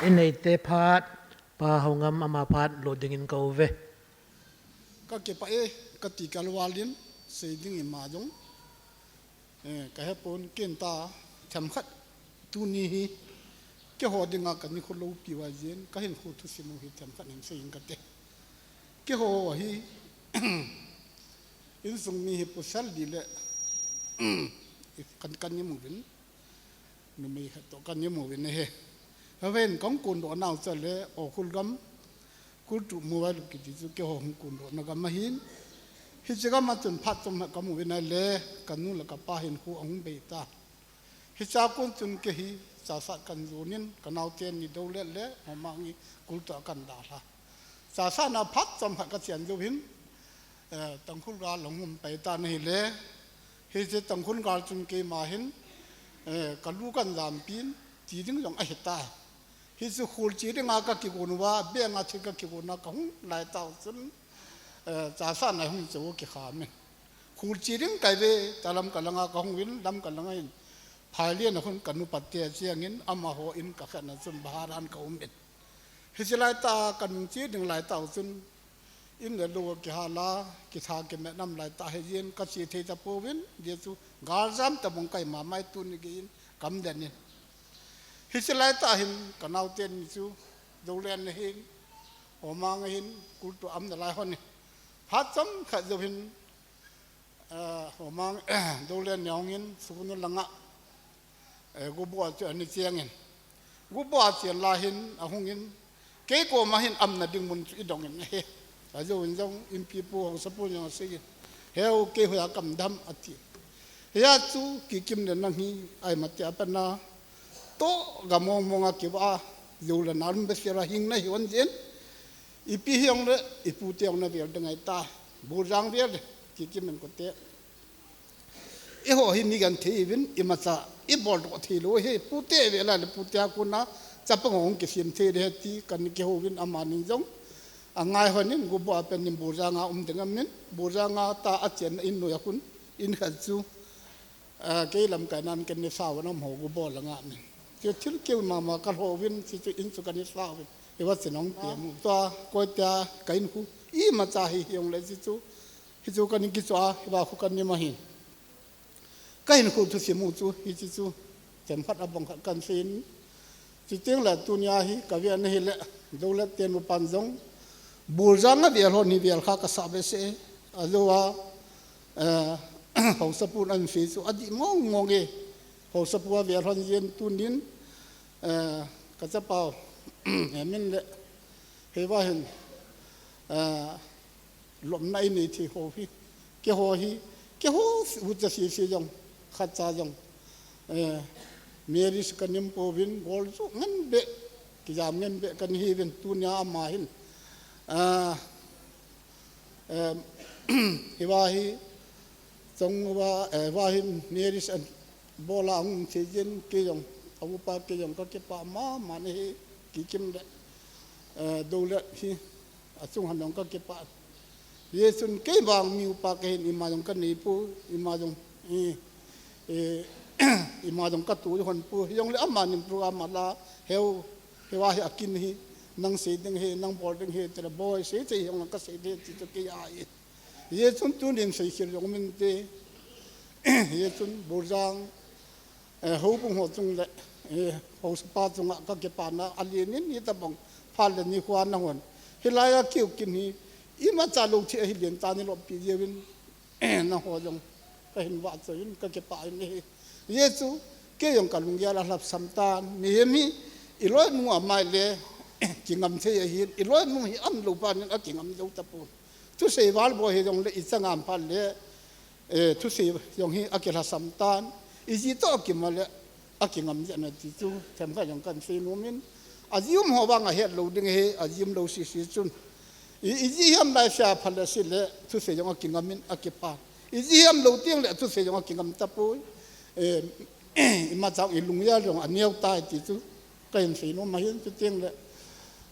Inei te phat, Pa Haongam ama phat lo dingin ka uve. Ka kipah e, ka ti kal valin, sei ding ima jong. Eh, ka hepon ken ta themkhat tuni hi, keiho dinga ka nikho loupi uva jin, ka hinkho thusim u hi themkhat hin sei in ka te. Keiho hi, insung mi hi pasal li le, kan, kan ni mu vin. Numei khat toh kan ni mu vin ahi. Haven kong kun doh nau cha le, o khul gam, kul tu mu va lu kiti chu keiho hung kun doh na gam ahin. Hiche gam a chun phat chom khat ka mu vin a le, ka nu le ka pa hinkho ahung bei ta. Hiche a kon chun kei hi, chasat kan jon in, ka naote ni Dolet le, Homang hi kul toh kan dalha. Chasat na phat chom khat ka chen jou hin, eh, Tangkhul gal long hung pai ta na hi le, hiche Tangkhul gal chun keima hin, eh, ka lu kan jam pin, ti ding jong ahi ta. Hichu khul che dinga ka kigon uva, beng a thil ka kigon a ka hung lai tau chun, eh, chasat na hung cheu kikham in. Khul che ding kai ve, ta lam ka langa ka hung vin, lam ka langa in. Phailian a hun ka nu pa te chiang in, amaho in ka khen a chun bahar an ka um in. Hiche lai ta ka nung che ding lai tau chun, in le lo kihal a, kitha kimet nam lai ta hi jin ka che thei ta pouvin, jeh chu gal jam ta bang kai ma mai tuni gei in kam den in. Hiche lai ta hin ka naote ni chu, Dolen na hin, Homang hin, kul toh am na lai hon in. Phat chom khat jou hin, eh, Homang, Dolen ni hung in, sukunu langa, eh, gubo a chu ani chiang in. Gubo a chen la hin, ahung in, kei koma hin am na ding mun chu i dong in ahi. Ajou in jong, in pipu Haosapu jong asei in. Heu, kei hoiya kam dam ati. Hia chu, Kikim le nang hi, ai mati a pana, toh ga mong mong a kiva, jou le na lum be sera hing na hi on jin. Ipi hi ong le, ipu te ong na vel ding ai ta. Burjang vel le, Kikim in ko te. Eiho hi mi gan thei vin, imacha, i bol doh thei lou hi, pute ve la le pute a kona, chapang hung kisem thei le ti, kan kihou vin amani jong. Angai hon in, gubo a pen in Burjang a um ding amin, Burjang a ta a chen in noi a hun, in khat chu, eh, kei lamkai nan ken ni sao nam ho gubo la nga min. Chu thil keu mama ka lhou vin, chu chu in chu kan ni sao vin. Iva chen ong pe mu. Tua, koi tia, ka in hu, imacha hi hi ong le chu chu, Hichu kan kichoi a, hiva khu kan ni ma hin. Ka hinkho thusim u chu, hiche chu, themkhat abang khat kan sei in. Chuteng le tunia hi, ka ve na hi le, Dolet te nu pan jong, Burjang a vel hon hi vel kha ka sa ve se, ajou a, eh, Haosapu nan sei chu, adih mong mong e, Haosapu a vel hon jin tunin, eh, ka chapau, hemin le, hiva hin, eh, Lomna i nei thei ho hi, keiho hi, keiho ucha sese jong, khatcha jong, eh, marriage kan nei pouvin, gol chu ngen be, kijam ngen be kan hi vin, tunia ama hin, ah, eh, hiva hi, chong va, eh, va hin marriage an bol a hung thei jin, kei jong, a upa kei jong ka kipah mama na hi, Kikim le, eh, Dolet hi, achung han jong ka kipah. Jesun kei vang mi upa kahin, ima jong kanei poi, ima jong, eh, eh, ima jong katoh hon poi. Hijongle amanin program ala, heu, heu ahi akin hi, nang sei ding ahi, nang bol ding ahi, tile boi, sei sei hijongle kasei ding ti chu kei ahi. Jesun tunin seikhel jong minte. Jesun Borjang, eh, houbung ho chung le, eh, haosapu chunga kakipana alen in, hitabang phat le nikho nahon. Hilai a keu kin hi, imacha lou thei ahi len tan ilompi jiuvin, nangho jong kahin vahchoi in, kakipah in ahi. Jesu, kei jong kalunggel alhasam tan, mihem hi, iloinu amai le, kingam thei ahin, iloinu hi aum lou phat in akingam jou tapon. Thusei val bou hijongle ichang a um phat le, eh, thusei jong hi akilhasam tan. Iji toh akima le akingam jeng e ti chu themkhat jong kahin sei nom in. Aji um ho vang ahet lou ding ahi, aji um lou sese chun. I, iji hiam lai sia phat le si le thusei jong akingam in akipah. Iji hiam lou teng le thusei jong akingam tapoi. Eh, imacha ilunggel jong aneo tai ti chu kahin sei nom ahin, chuteng le,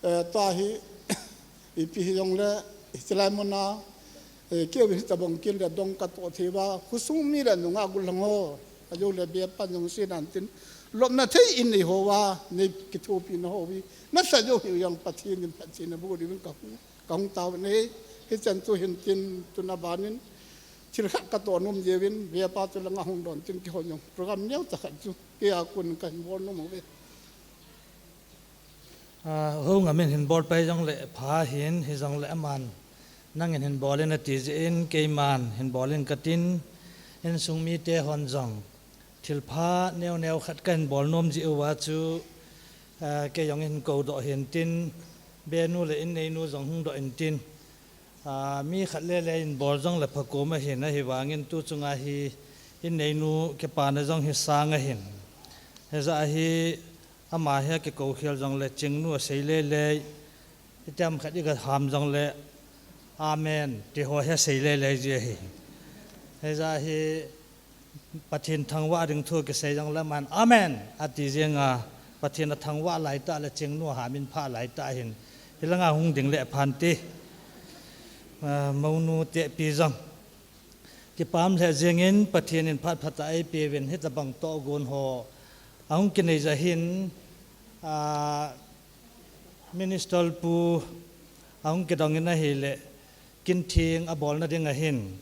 eh, tua hi, ipi hijongle, hiche lai muna, eh, keu hitabang kin le dong katoh thei uva, khosung mi le nungah gollhang ho, ajou le bepan jong sei nan tin, lopna thei in nei houva, nei kithopina hou hi, nasat jou hih u jong Pathen in phatthei naboh diuvin kahung, kahung taovin ahi, hichan chu hin tin, tun abanin, thil khat katoh nom jiuvin, bepa chu langa hung don tin kihon jong, program neocha khat chu, kei a kon kahin bol nom uve. Ah, hung amin hin bol pai jongle pha hin, hijongle aman nangin hin bol in ati jeh in keiman hin bol in katin, insung mite hon jong thilpha neo neo khat kahin bol nom jeh uva chu, ah, kei jong hin kou doh hin tin, benu le inneinu jong hung doh in tin, ah, mi khat le le in bol jongle pha koma hin ahivangin tu chunga hi inneinu kipana jong hi sang ahin. Hijeh a hi ama hi akikou khel jongle chingnu asei le le, itiham khat iga ham jongle, Amen, ti ho hi asei le le ji ahi. Hijeh a hi Pathen thangvah ding thu kisei jongle aman, Amen, ati jeng a, Pathen athangvah laitah le chingnu aham in phah laitah ahin, hilanga hung ding le phan ti, ah, mounu tepi jong. Kipah lheh jeng in Pathen in phat phatah eipeuvin hitabang tohgon ho ahung kinei jeh hin, ah, Minister pu ahung kidong in ahile, kin theng abolna ding ahin.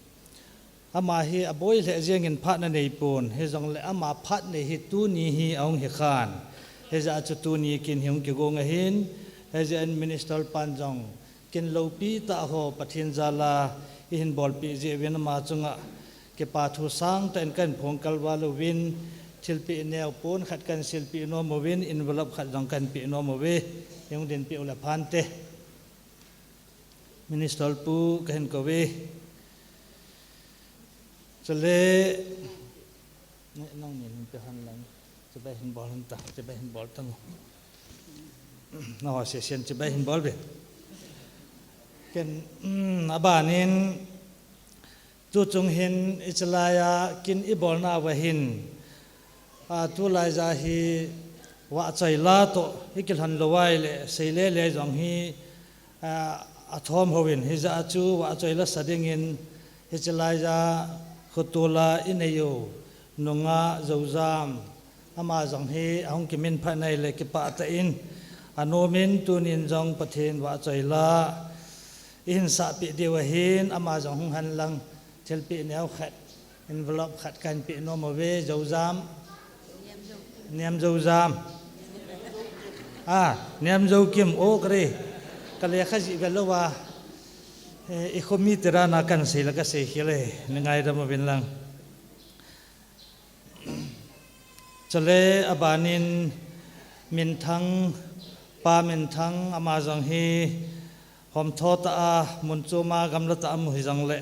Ama hi aboi lheh jeng in phat anei pon, hijongle ama phat nei hi tuni hi ahung hi khan. Hijeh a chu tuni kin hi hung kigong ahin, hijeh in Minister pan jong kin loupi tah ho Pathen jal a eihin bolpeh jeh uvin ama chunga kipa thu sangtah in kahin phongkal val uvin, thilpeh neo pon khat kahin silpeh nom uvin, envelope khat jong kahin peh nom uve, hung dinpeh u le phante. Minister pu kahin kou ve. Chule, nangni hin pe hen lang. Chibai hin bol hen ta, chibai hin bol tang. Nangho sesen chibai hin bol ve. Ken, um, abanin, tu chung hin ichelai a kin ibolna uva hin, a, tulai ja hi vahchoi la toh ikilhon lou ahile, sei le le jong hi, a, athom hou in, hijeh a chu vahchoi la sa dingin, hichelai ja khotol a inei u, nungah, joujam, ama jong hi ahung kimin phat in ahile kipah tah in, anom in tunin jong Pathen vahchoi la ihin sahpeh diu ahin, ama jong hung hen lang, thilpeh neo khat, envelope khat kahin peh nom uve, joujam, nem joujam. Ah, nem joukim, o kare, kalekha jih ve louva, eh, ikho mite dan a kahin sei le kasei khel e, nei ngaidam uvin lang. Chule abanin Minthang, Pa Minthang ama jong hi homtho tah a, mun chom a, gamla tah a um hijongle,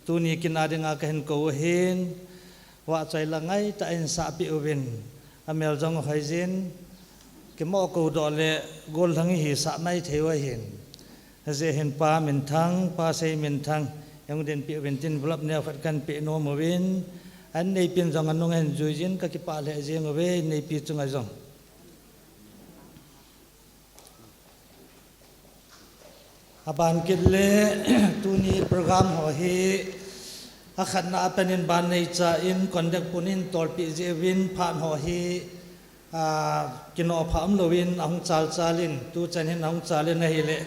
tuni kin a dinga kahin kou ahin, vahchoi la ngaitah in sahpeh uvin, amel jong ahoi jin, kimoh koudoh le gollhang ihisah maithei u ahin. Hijeh hin Pa Minthang, Pa Seiminthang, hung dinpeh uvin tin envelope neo khat kahin peh nom uvin, an neipin jong anung ahin jui jin kakipah lheh jeng uve, neipi chunga jong. Aban kit le, tuni program ho hi akhatna a pat in ban neicha in conduct pun in tolpeh jeh uvin phat ho hi, ah, kinoh pha umlou in ahung chal chal in, tuchan hin ahung chal in ahile,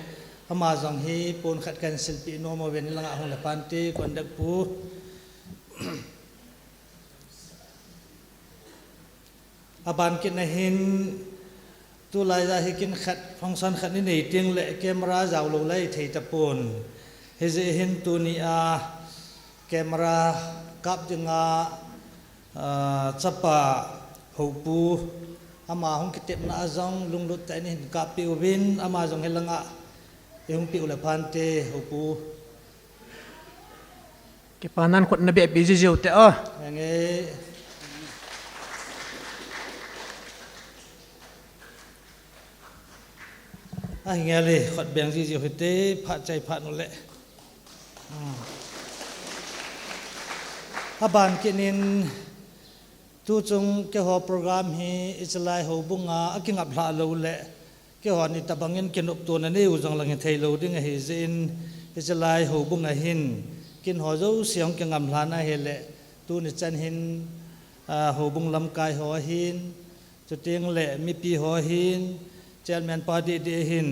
ama jong hi pon khat kahin silpeh nom uvin lang ahung le pante conduct pu. Aban kit na hin, tulai a hi kin khat, function khat ni nei ting le camera jaolou lai thei tapon. Hijeh hin tuni a camera kap dinga, ah, chapa Houpu ama hung kitepna a jong lunglut tah in hin kappeh uvin, ama jong hilanga ihung peh u le phante Houpu. Kipa nan khut na beh pi jijiu te o. Henge. Ahinge le, khut beng jijiu hite, phat chai phat nu le. Hmm. Aban kit in, tuchung keiho program hi, hichelai houbung a, akingap lha lou le, keiho ni tabang in kinoptona nei u jong lang hi thei lou ding ahi jeh in, hichelai houbung a hin, kin ho jouse hung kingam lha na hile, tuni chan hin, ah, houbung lamkai ho hin, chuteng le mipi ho hin, chairman pa didi hin,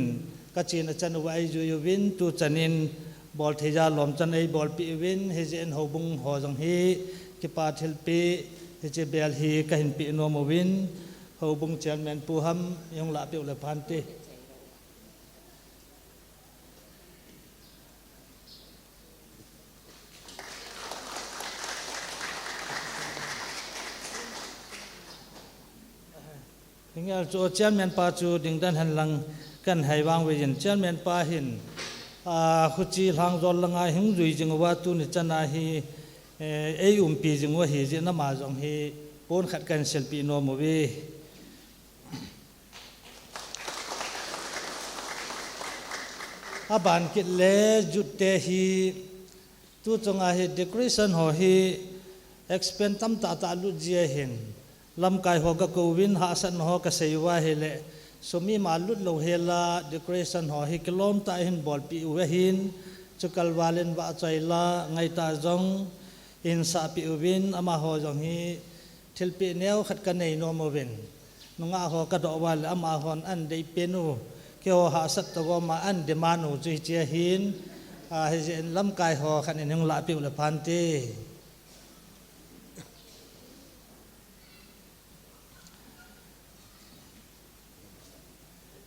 kachena chan uva eijui uvin, tuchan in, bol thei ja lom chan eibolpeh uvin, hijeh in houbung ho jong hi, kipa thilpeh, hiche bel hi kahin peh nom uvin, houbung chairman pu ham, ihung lahpeh u le phante. Hinge chu chairman pa chu dingdan hen lang kahin hai vang uvin, chairman pa hin, ah, huchi lhang jol langa hung jui jing uva tuni chan a hi, eh, eiumpi jing u ahi jeh in ama jong hi pon khat kahin silpeh nom uve. Aban kit le, jut te hi, tuchung a hi decoration ho hi expense tamtah tah lut ji ahin, lamkai ho kakou uvin hahsatna ho kasei uva ahile, sum ima lut lou hela decoration ho hi kilom tah in bolpeh u ahin, chukal val in vahchoi la ngaitah jong ihin sahpeh uvin, amaho jong hi thilpeh neo khat kanei nom uvin. Nungah ho kadoh uva le amahon ahin deipen u, keiho hahsat toh gom a ahin demand u chu hiche ahin, ah, hijeh in lamkai ho khat in hung lahpeh u le phante.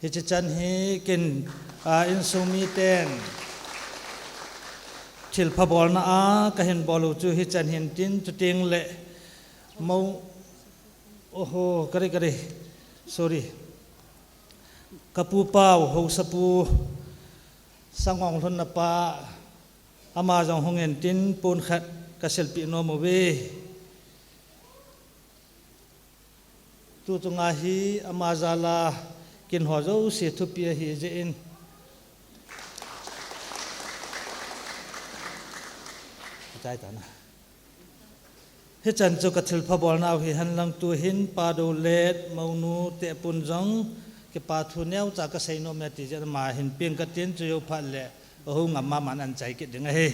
Hiche chan hi kin, ah, insung miten thilpha bolna a kahin bol u chu hichan hin tin, chuteng le mo, oho, kare, kare, sorry. Kapu pau, haosapu, Sangonglhun na pa, ama jong hung in tin pon khat kasilpeh nom uve. Tuchung a hi ama jal a kin ho jouse thupi ahi jeh in. Atai ta na. Hichan chu kathilpha bolnau hi henlang tuhin Pa Dolet, Monu te pun jong kipa thu neocha kasei nom e ti jeh in ama hin peng katin chu jou phat le ahung ngam mama in ahin chai kit ding ahi.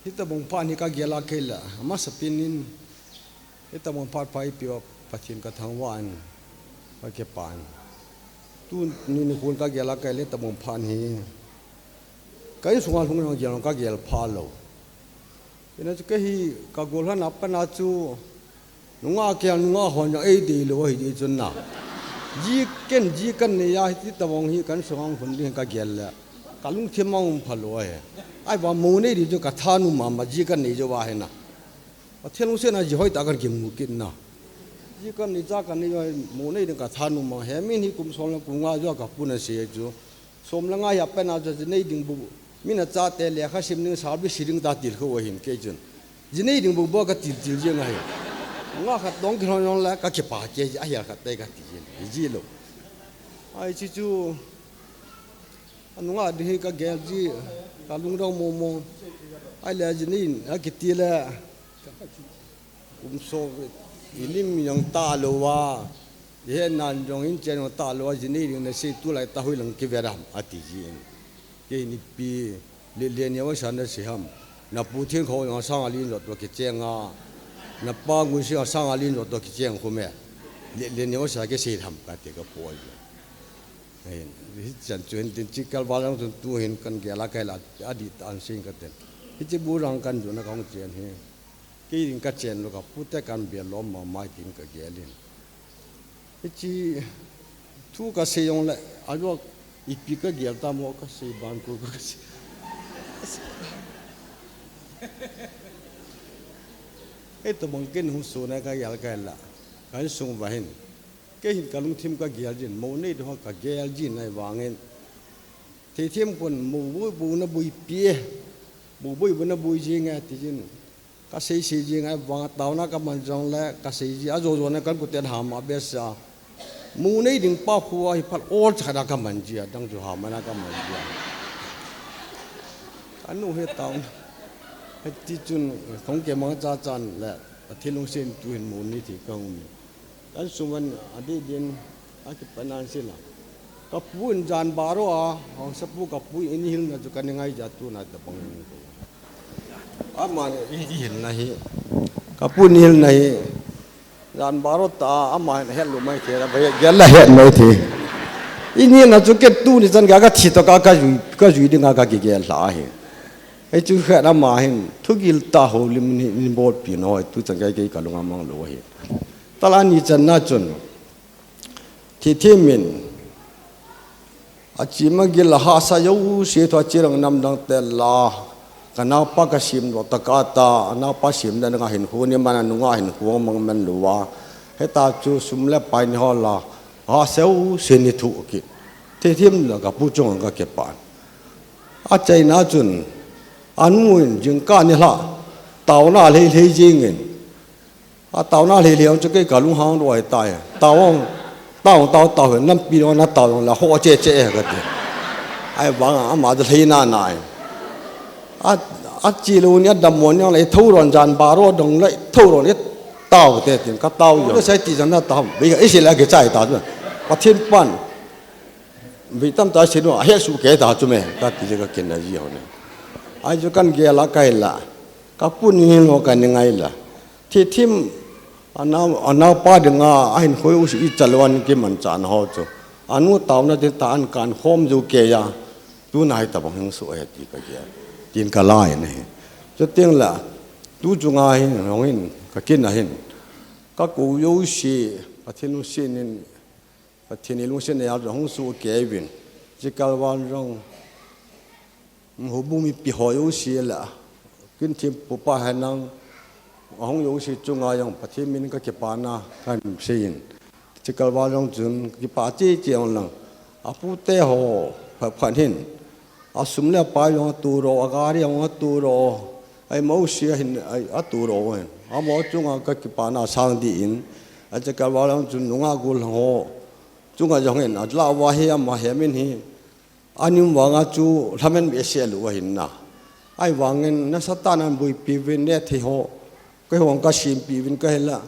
Hitobang phat hi kagel a kei la, amasapen in, hitobang phat pha eipeh uva Pathen kathangvah in, kakipah in. Tuni nikho in kagel a kei le hitobang phat hi, ka insunga lhung jong gel jong kagel pha lou. Hijeh chun kei hi kagol lhon a pat a chu, nungah kei a nungah hon jong eidei lou ahi jeh chun na. Ji ken, ji kanei a hitobang hi ka insunga hung lhun ding kagel le, kalungthim a um phalou ahi. Ahivang mou nei ding chu katha nom mama, ji kanei jou ahi na. Pathen lungset a ji hoitah kakimu kit na. Ji kanei, cha kanei jou ahi, mou nei ding katha nom mama. Hemin hi kum som le kum nga jou a kapun asei chu. Som le nga hi apat a chu ji nei ding bou, min a chate lekha sim ding, service ding ta tilkhou ahin kei chun. Ji nei ding bou bou katil til jeng ahi. Nga khat dong kilhon jong le kakipah kei, ahel khat te kati jeng. Hiji lou. Ahi chu chu. Anungah ding hi kagel ji, kalungdong mong mong. Ahile ji nei in akiti le. Kum som, ilim jong talou a, ihetna jong inchen jong talou a, ji nei ding nasei tulai tah hoilang kivet ham, ati jin. Kei nipi, le, le ni wa sa na si ham. Na pu thin kho nga sang a lin jot to kicheng a. Na pa ngun si nga sang a lin jot to kicheng khu me. Le, le ni wa sa ke si ham ka ti ka pu a. Ahin, hi chan chu hin tin chi kal val ang tun tu hin kan gel a kai la, a di tan sing ka ten. Hi chi bu rang kan ju na kong chen hi. Kei ding ka chen lo ka pu te kan bia lo ma mai tin ka gel in. Hi chi thu ka sei jong le, a lo ipi ka gel ta mo ka sei ban ko ka sei. Ei to bang ken hu so na ka gel kai la. Kan sung va hin. Kei hin ka lungthim ka gel jin, mo nei doh ka gel jin ai vangin. Thei thim kun mo bui bu na bui pie. Mo bui bu na bui jing a ti jin. Ka sei sei jing ai vang tauna ka man jong le, ka sei ji a jo jo na kan ku ten ham a be sa. Mo nei ding pa khu a hi phat ol cha da ka man ji a, dang ju ham na ka man ji a. Ka nu he tauna. He ti chun, khong ke mang cha chan le, a thilung sen tu hin mo nei thi ka hung mi. Kan sung van a di din a kipan an sila. Ka pu in jan baro a, hong sa pu ka pu in hil na chu ka ni ngai ja tu na ta bang. Ama ni i hil na hi. Ka pu in hil na hi. Jan baro ta ama in hel lu mai the, ba gel la het mai the. I ni na chu ke tu ni chan ga ka thi to ka, ka jui, ka jui ding a ka ki gel la hi. Ei chu khat ama hin, thu gil ta ho lim ni, ni bol pi no, tu chan ga ke ka lung a mang lo hi. Tala ni chan na chun. Thithimin, a chi ma gil a hahsa jouse thu a chi rang nam dang te la, ka naupa ka sim lo ta ka ta, a naupa sim dan nga hin hu ni man a nunga hin hu mang man lo a. Heta chu sum le pai ni ho la, hahsa jouse ni thu ki. Thithim la ka pu chung ka ke pan. A chaina chun, a nu in jingkah ni hla, tauna lhei lhei jingin, a tauna lhei lhei ang chu kei ka lunghang ruai tai. Tau ang, tau ang, tau, tau, nampi lo na tau ang la ho che che e ka ti. Ai vang a, ama da lhei na na ai. A, a chi lo ni a dam mo ni ang le tho ron jan baro dong le tho ron e tau te tin ka tau jo. Sai ti jan na tau. Bi ka isi la ke chai ta chu. Pathen pan. Bi tam ta si no, a he su ke ta chu me. Ka ti je ka ken na ji ho ne. Ai chu kan ge la kai la. Ka pu ni lo ka ni ngai la. Thithim, a nau, a naupa dinga, a hin khoi u si i chalwan ki man chan ho chu. A nu tauna tin ta an kan khom ju ke ya. Tu nai ta bang hing su he ti ka ke. Tin ka lai ne. Chu ting la, tu chu nga hin, hong hin, ka kin a hin. Ka ku yo si, Pathen u si nin, Pathen i lungset nei a hung su kei vin. Chi kal van jong. Houbung mipi ho jouse la. Kin thim pu pa he nang. A hung jouse chunga jong Pathen min ka kipana kan seiyin. Chi kal van jong chun kipa che che ong lang. A pu te ho pha phan hin. A sum le pai jong a tu ro, a gari jong a tu ro. Ai mo sia hin ai a tu ro hin. A mo chunga ka kipana sang di in. A che ka wa lang chun nunga gul ho. Chunga jong hin a la wa hi ama he min hi. A nim wanga chu hlamen be se lu hin na. Ai wangin na satan an bui pi vin ne thi ho. Ka hong ka sim pi vin ka hela.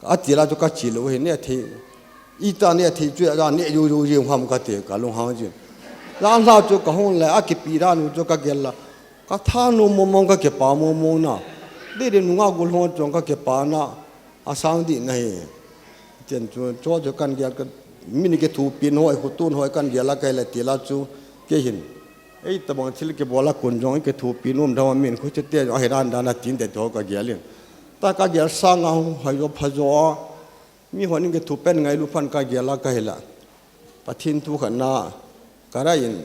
A ti la chu ka chi lo hi ne thei. I ta ne thei chu a ne yu yu yu ham ka te ka lunghang jin. La la chu ka hon le a kipi ra nu chu ka gel la. Ka tha nu mo mong ka ke pa mo mo na. De de nu nga gul hon chong ka ke pa na. A sang di na hi. Chen chu cho chu kan gel ka min ke thu pin hoi khu tun hoi kan gel la kai la ti la chu ke hin. Ei, tabang thil kibol a kun jong i kithopi nom dam a min khu chete jong ahi dan dan a tin te to ka gel in. Ta ka gel sang a hung hoi jo pha jo a. Mi hon in kithopi pen ngai lu phan ka gel a ka hila. Pathen thu khat na ka ra in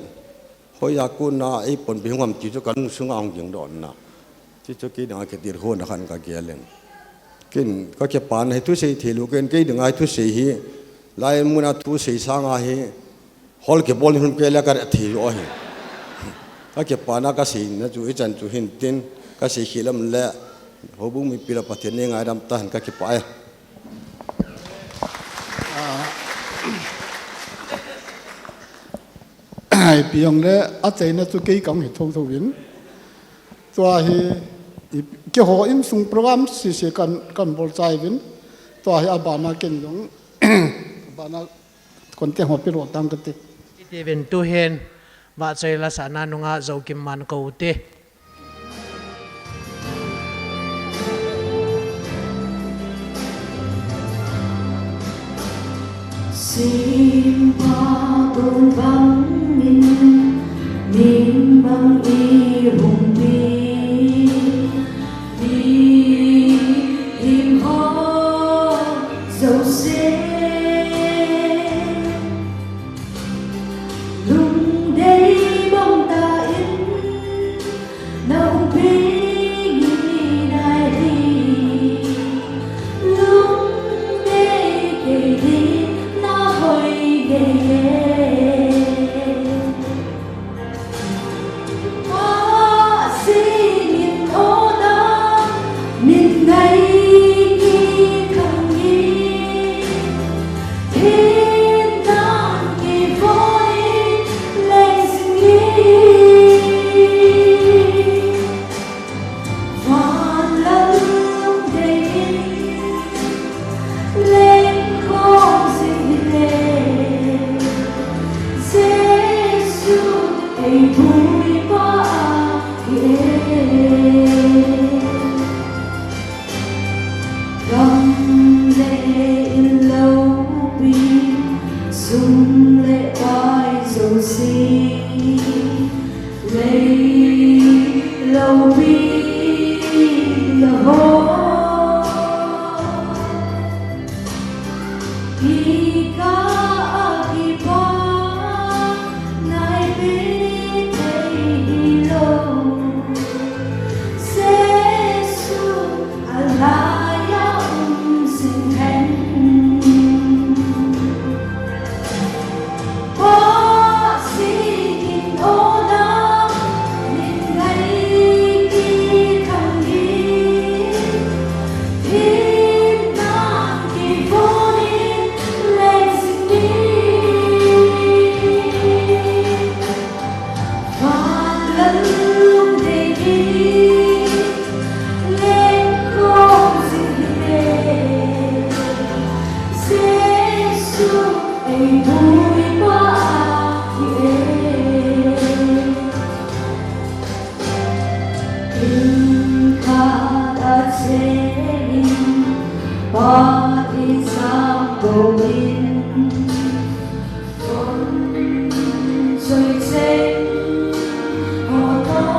hoi a kun na ei pon bi hung am ti chu ka lung sunga hung ging don na. Ti chu kei dang a kitir ho na khan ka gel in. Kin ka ke pan hi thu sei thei lu ken kei dang a thu sei hi. Lai mun a thu sei sang a hi. Hol kibol ni hun ke la ka re thei lo hi. Ka ke pa na ka sei na chu i chan chu hin tin ka sei khi lam le. Houbung mipi la Pathen ne ngai dam ta han ka ke pa e. Ai pi ong le a chei na chu kei kang hi tho tho vin. Tua hi i ke ho in sung program si si kan kan bol chai vin. Tua hi a ba na ken jong. Ba na Kon te ho pi ro tang ka ti. Ti vin tu hin. Vahchoi la sahna nunga Zokim Mankou te. Simpa bung bang in, min bang i hung pi, mi him ho zo se. Lungdei bang ta in, na umpi nai hi. Lungdei kei di na hoi gei e. Jesu, ei Bawipa, hi e. Gam le in loupi, sum le pai jouse, lei loupi na ho. Hi ka a kipa nai pi thei hi lo. Jesu a lai a um sing hen. Pa si in o na min ngai ki thang hi. Inn khat a chenin, Pa in sam tou in, choi cheng ho toh.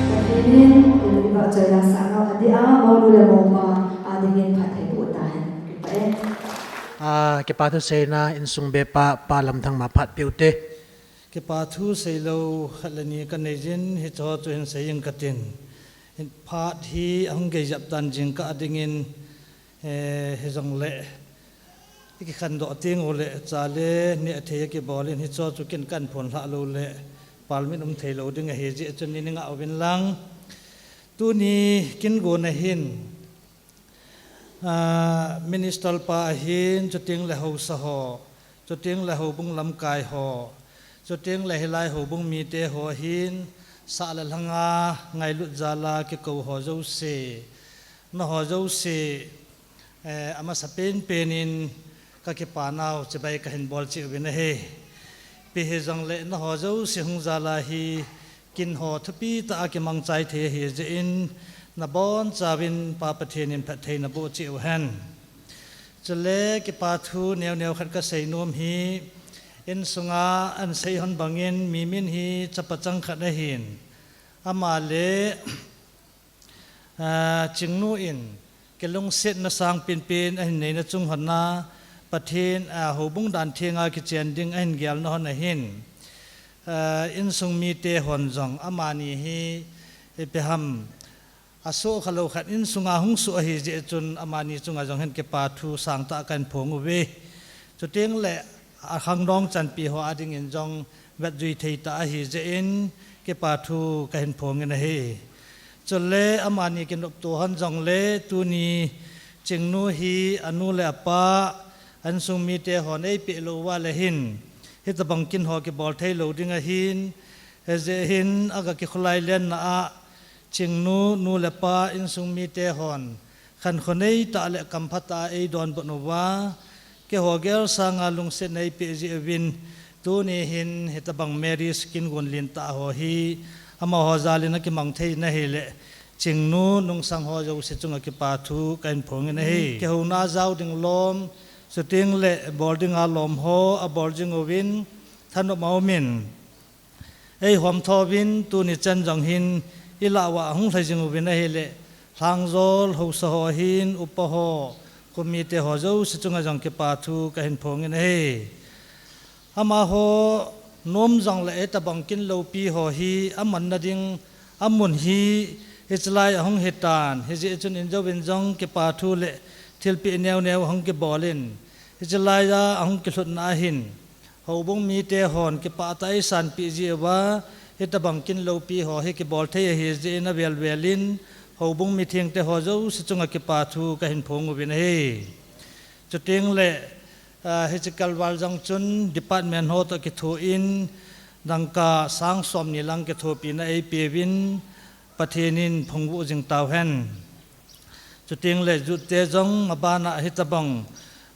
Pathen in, tuni vahchoi la sanga adia, monu le mopa adingin phattheiboh tahen. Kipa e. A, kipa thu seina insung bepa, Pa Lamthang ma phat peh u te. Kipa thu seilou khat le ni kanei jin, hicho chu hin sei ing katin. Hin phat hi ahung gei jep tan jingkah dingin, eh, hijongle, i kikhandoh teng uleh, cha le neh thei a kibol in hicho chu kin kan phon lhah lou leh, palmin um thei lou ding ahi jeh chun ni ni ngah uvin lang. Tuni kin gonna hin, ah, minister pa ahin, chuteng le haosa ho, chuteng le houbung lamkai ho, chuteng le hilai houbung mite ho ahin, sah le lhanga ngailut jal a kikou ho jouse, nangho jouse, eh, amasa penpen in ka kipa nau chibai kahin bol cheh uvin ahi. Ipi hijongle nangho jouse hung jal a hi kin ho thupi tah a kimangchai thei ahi jeh in nabonchauvin Pa Pathen in phattheina boh cheh uhen. Chule kipa thu neo neo khat kasei nom hi, insunga ahin sei hon bangin mi min hi chapa chang khat ahin. Ama le, ah, Chingnu in kilungsetna sang penpen ahin neina chung hon a, Pathen, ah, houbung dan theng a kichen ding ahin gelna hon ahin, ah, insung mite hon jong amani hi ipi ham, asoh khalou khat insunga hung soh ahi jeh chun amani chunga jong hin kipa thu sangtah kahin phong uve. Chuteng le akhangdong chanpi ho adingin jong vetjui thei tah ahi jeh in kipa thu kahin phong in ahi. Chule amani kinopto hon jongle tuni Chingnu hi anu le apa, insung mite hon eipeh lou uva le hin, hitabang kin ho kibol thei lou ding ahin, hijeh hin aga kikholai lenna a, Chingnu, nu le pa, insung mite hon khankho nei tah le kampha tah a eidonbut uva, keiho gel sanga lungsetna eipeh jeh uvin, tuni hin hitabang marriage kin gon lentah ho hi amaho jal in akimang thei in ahile, Chingnu nungsang ho jouse chunga kipa thu kahin phong in ahi. Kihouna jao ding lom, chuteng le bol dinga lom ho abol jing uvin, thanop aumin, eihom tho uvin, tuni chan jong hin ilah uva ahung lhai jing uvin ahile, Lhangjol haosa ho ahin, upa ho, committee ho jouse chunga jong kipa thu kahin phong in ahi. Amaho nom jongle hitabang kin loupi ho hi amanna ding amun hi hichelai ahung hitan, hijeh chun injouvin jong kipa thu le thilpeh neo neo ahung kibol in, hichelai a ahung kilhutna ahin, houbung mite hon kipah tah a eisanpeh jeh uva, hitabang kin loupi ho hi kibol thei ahi jeh in avel vel in, houbung mithengte ho jouse chunga kipa thu kahin phong uvin ahi. Chuteng le, ah, hiche kalval jong chun department ho toh kitho in, dangka sang somni lang kithopina eipeuvin, Pathen in phungvuh jing tauhen. Chuteng le youth te jong abana hitabang,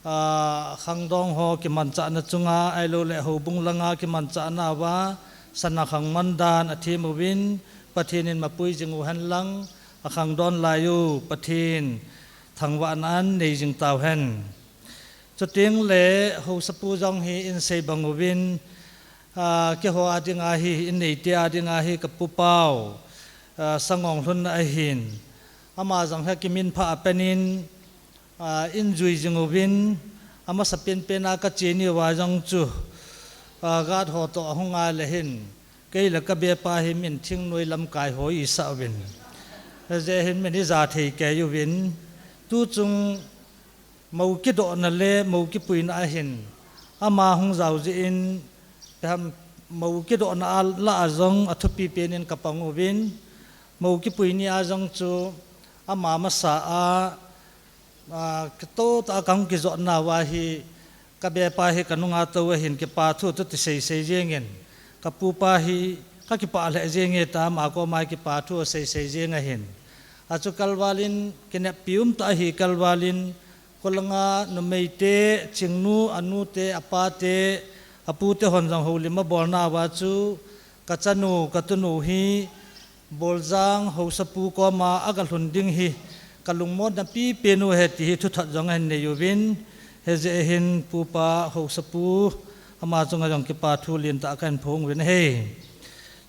ah, khangdong ho kimanchahna chunga, ahilou le houbung langa kimanchahna uva, sana khangman dan athem uvin, Pathen in mapui jing uhen lang, akhangdon lai u Pathen thangvahna anei jing tauhen. Chuteng le haosapu jong hi insei bang uvin, ah, keiho adinga hi, inneite adinga hi kapu pau, ah, Sangonglhun ahin. Ama jong hi kiminphah a penin, ah, injui jing uvin, amasa penpen a kache ni uva jong chu, ah, guard ho toh ahung a le hin, kei le kabepa hi min thingnoi lamkai ho isah uvin. Hijeh hin min ija thei kei uvin. Tuchung mou kidohna le mou kipuina ahin, ama hung jao jeh in, peham, mou kidohna a lah a jong athupi penin kapang uvin, mou kipui ni a jong chu ama masa a, ah, kitoh tah a kahung kijotna uva hi, kabepa hi kanunga tou ahin kipa thu atuti seisei jengin, kapupa hi kakipah lheh jenge tia ama koma kipa thu aseisei jeng ahin. Achu kalval in kineppi umtah ahi kalval in, kholanga numeite, Chingnu, anute, apate, apute hon jong houlim abolna uva chu, kachanu, katunu hi, Boljang haosapu koma agalhun ding hi, kalungmonna pipen u ahi ti hi thuthot jong ahin nei uvin, hijeh hin pupa haosapu, ama chunga jong kipa thu lentah kahin phong uvin ahi.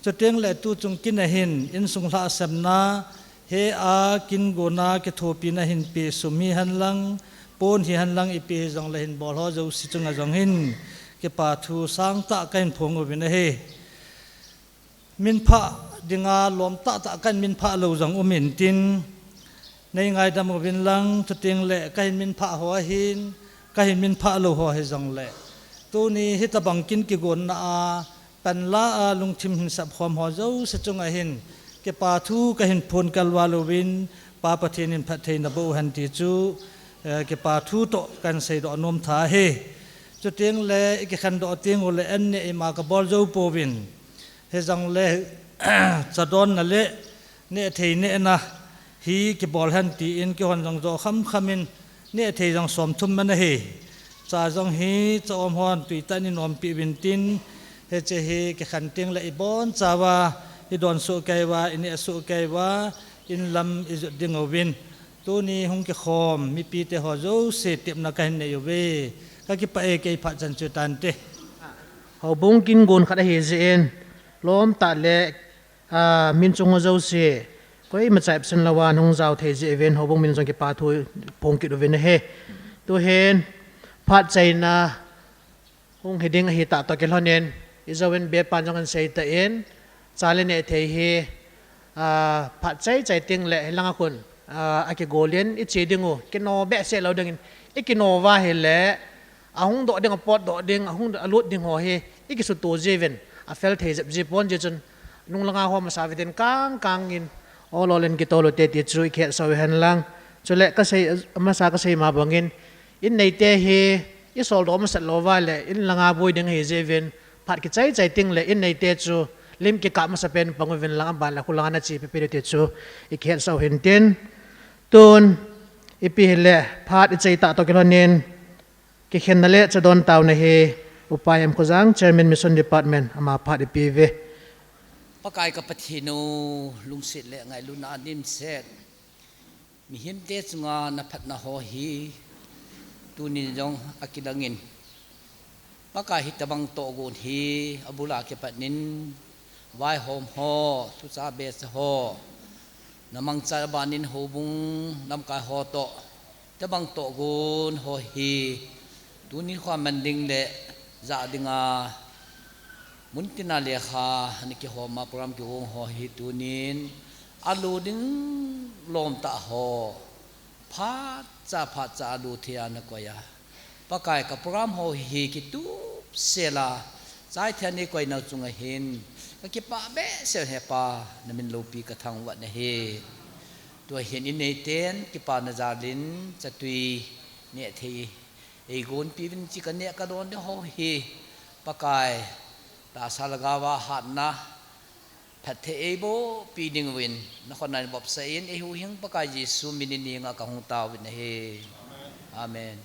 Chuteng le tuchung kin ahin, insung lhahsamna, hea kin gonna kithopina hin pe sum hihen lang, pon hihen lang ipi hijongle hin bol ho jouse chunga jong hin, kipa thu sangtah kahin phong uvin ahi. Minphah dinga lom tahtah kahin minphah lou jong um intin, nei ngaidam uvin lang, chuteng le kahin minphah ho ahin, kahin minphah lou ho hijongle, tuni hitabang kin kigonna a, panla a lungthim hin sapkhom ho jouse chunga hin, Kipa thu kahin phon kalval uvin, Pa Pathen in phattheina boh hen ti chu, eh, kipa thu toh kahin seidoh nom tha ahi. Chuteng le, i kikhen doh teng uleh an neh ima kabol jou pouvin. Hijong le, chadonna le, neh thei nehna hi kibol hen tin, keihon jong jo kham kham in, neh thei jong som thum man ahi. Cha jong hi, cha um hon tui tah in i nompi uvin tin, hiche hi kikhen teng le i boncha uva, i don soh kei uva, i neh soh kei uva, in lam i jot ding uvin. Tuni hung kikhom, mipi te ho jouse tepna kahin nei uve. Kakipah e, kei phat chan chu tante. Houbung kin gon khat ahi jeh in, lom tah le, ah, min chung ho jouse, koima cha absent lou a hung jao thei jeh uvin, houbung min jong kipa thu phong kit uvin ahi. Tuhin, phat chaina, hung hi ding ahi tah toh kilhon in, i jouvin bepan jong ahin sei tan, cha le neh thei hi, ah, phat chai chai teng le, hilanga khun, ah, akigol in, i che ding u, kino behseh lou ding in, i kino uva ahile, ahung doh ding, apot doh ding, ahung alut ding ho hi, i kisuto jiuvin, afel thei jep ji pon jeh chun, nung langa ho masa uva tin kang kang in, ol ol in kitol u te ti chu i kihetsah u hen lang. Chule kasei, amasa kasei ma bang in, in neite hi, i soldoh masat lou uva le, in langa boi ding ahi jeh uvin, phat kichai chai teng le, in neite chu, lim kikah masapen pang uvin lang aban le, khu langa na che pepe diu ti chu, i kihetsah u hin tin. Tun, ipi hile, phat i chai tah toh kilhon in, kikhenna le chadon taona hi, Upa M. Khojang, Chairman Mission Department, ama phat i pe uve. Pakai ka Pathen u, lungset le ngailutna a dimset. Mihemte chunga na phatna ho hi, tunin jong akilang in. Pakai hitobang tohgon hi, abul a kipat in, vaihom ho, thucha becha ho, na mangcha ban in houbung, lamkai ho toh, Tabang tohgon ho hi, tuni kho a man ding le, jah ding a, mun tin a lekha, ana kihom a program kigong ho hi tunin, alu ding lom tah ho, phat cha, phat cha alu thei a na koi a. Pakai ka program ho hi kitup sel a, chai thei a nei koi nau chunga hin, ka kipah behseh e Pa, na min loupi ka thangvah na hi. Tua hin i neiten, kipana jal in, chatui neh thei, eigonpi uvin chi ka neh ka don ding ho hi, Pakai, tahsa lhagao a hatna, phatthei eibohpi ding uvin, na khut na in vopsah in, eihuhhing Pakai Jesu min in ka hung tao uvin ahi. Amen.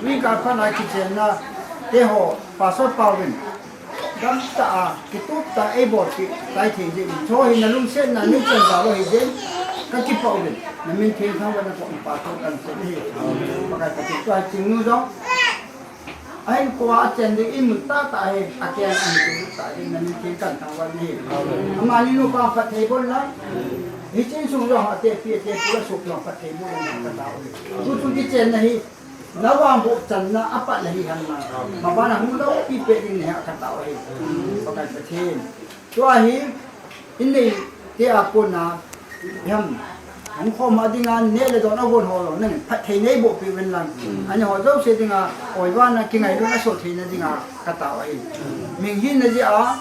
Wi ka phan a kichenna te ho, Pastor Pauvin, dam tah a, kitup tah a eibolpi tai thei jeh in. Chu hi na lungsetna nei chan jal u ahi jeh in, ka kipah uvin. Na min theng thangvah na kong pa thu kan sei hi. Pakai Pathen tua hi ching nu jong. Ahin kua achen ding in mun tah tah hi, akeng in mun tah ding na min theng kan thangvah ni. Amani nu pa phatthei bol na. Hiche insung jong atepi atepu la suk jong phatthei bol na ka tao hi. Tuchung kichenna hi, na vangboh channa apat la hi hang na. Mabana hung loupi peh ding na hi ka tao hi. Pakai Pathen. Tua hi, in neite a kona, iham, hung khom a dinga, neh le don a gon ho jong, nang phatthei neibohpi uvin lang. Ani ho jouse dinga, oiva na kingailutna soh theina dinga, ka tao ahi. Mihing hina jeh a,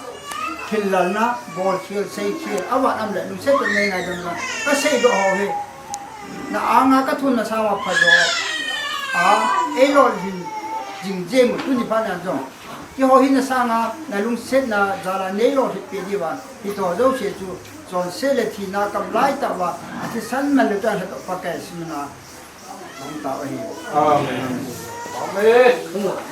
thil lalna, bolkhel, seikhel, avat am le, lungset tah a nei ngaidam na, ka seidoh ho hi. Na anga ka thum na sanga phajo a, eilolhin jing jeng u, tuni phat na jong. Keiho hi na sanga, na lungsetna jal a nei lolhit peh diuva, hiche jouse chu, chonset le thina kam lai tah uva, athisan man le tah lhatoh Pakai simin a, hung tao ahi. Amen. Amen.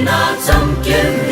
Na chamkim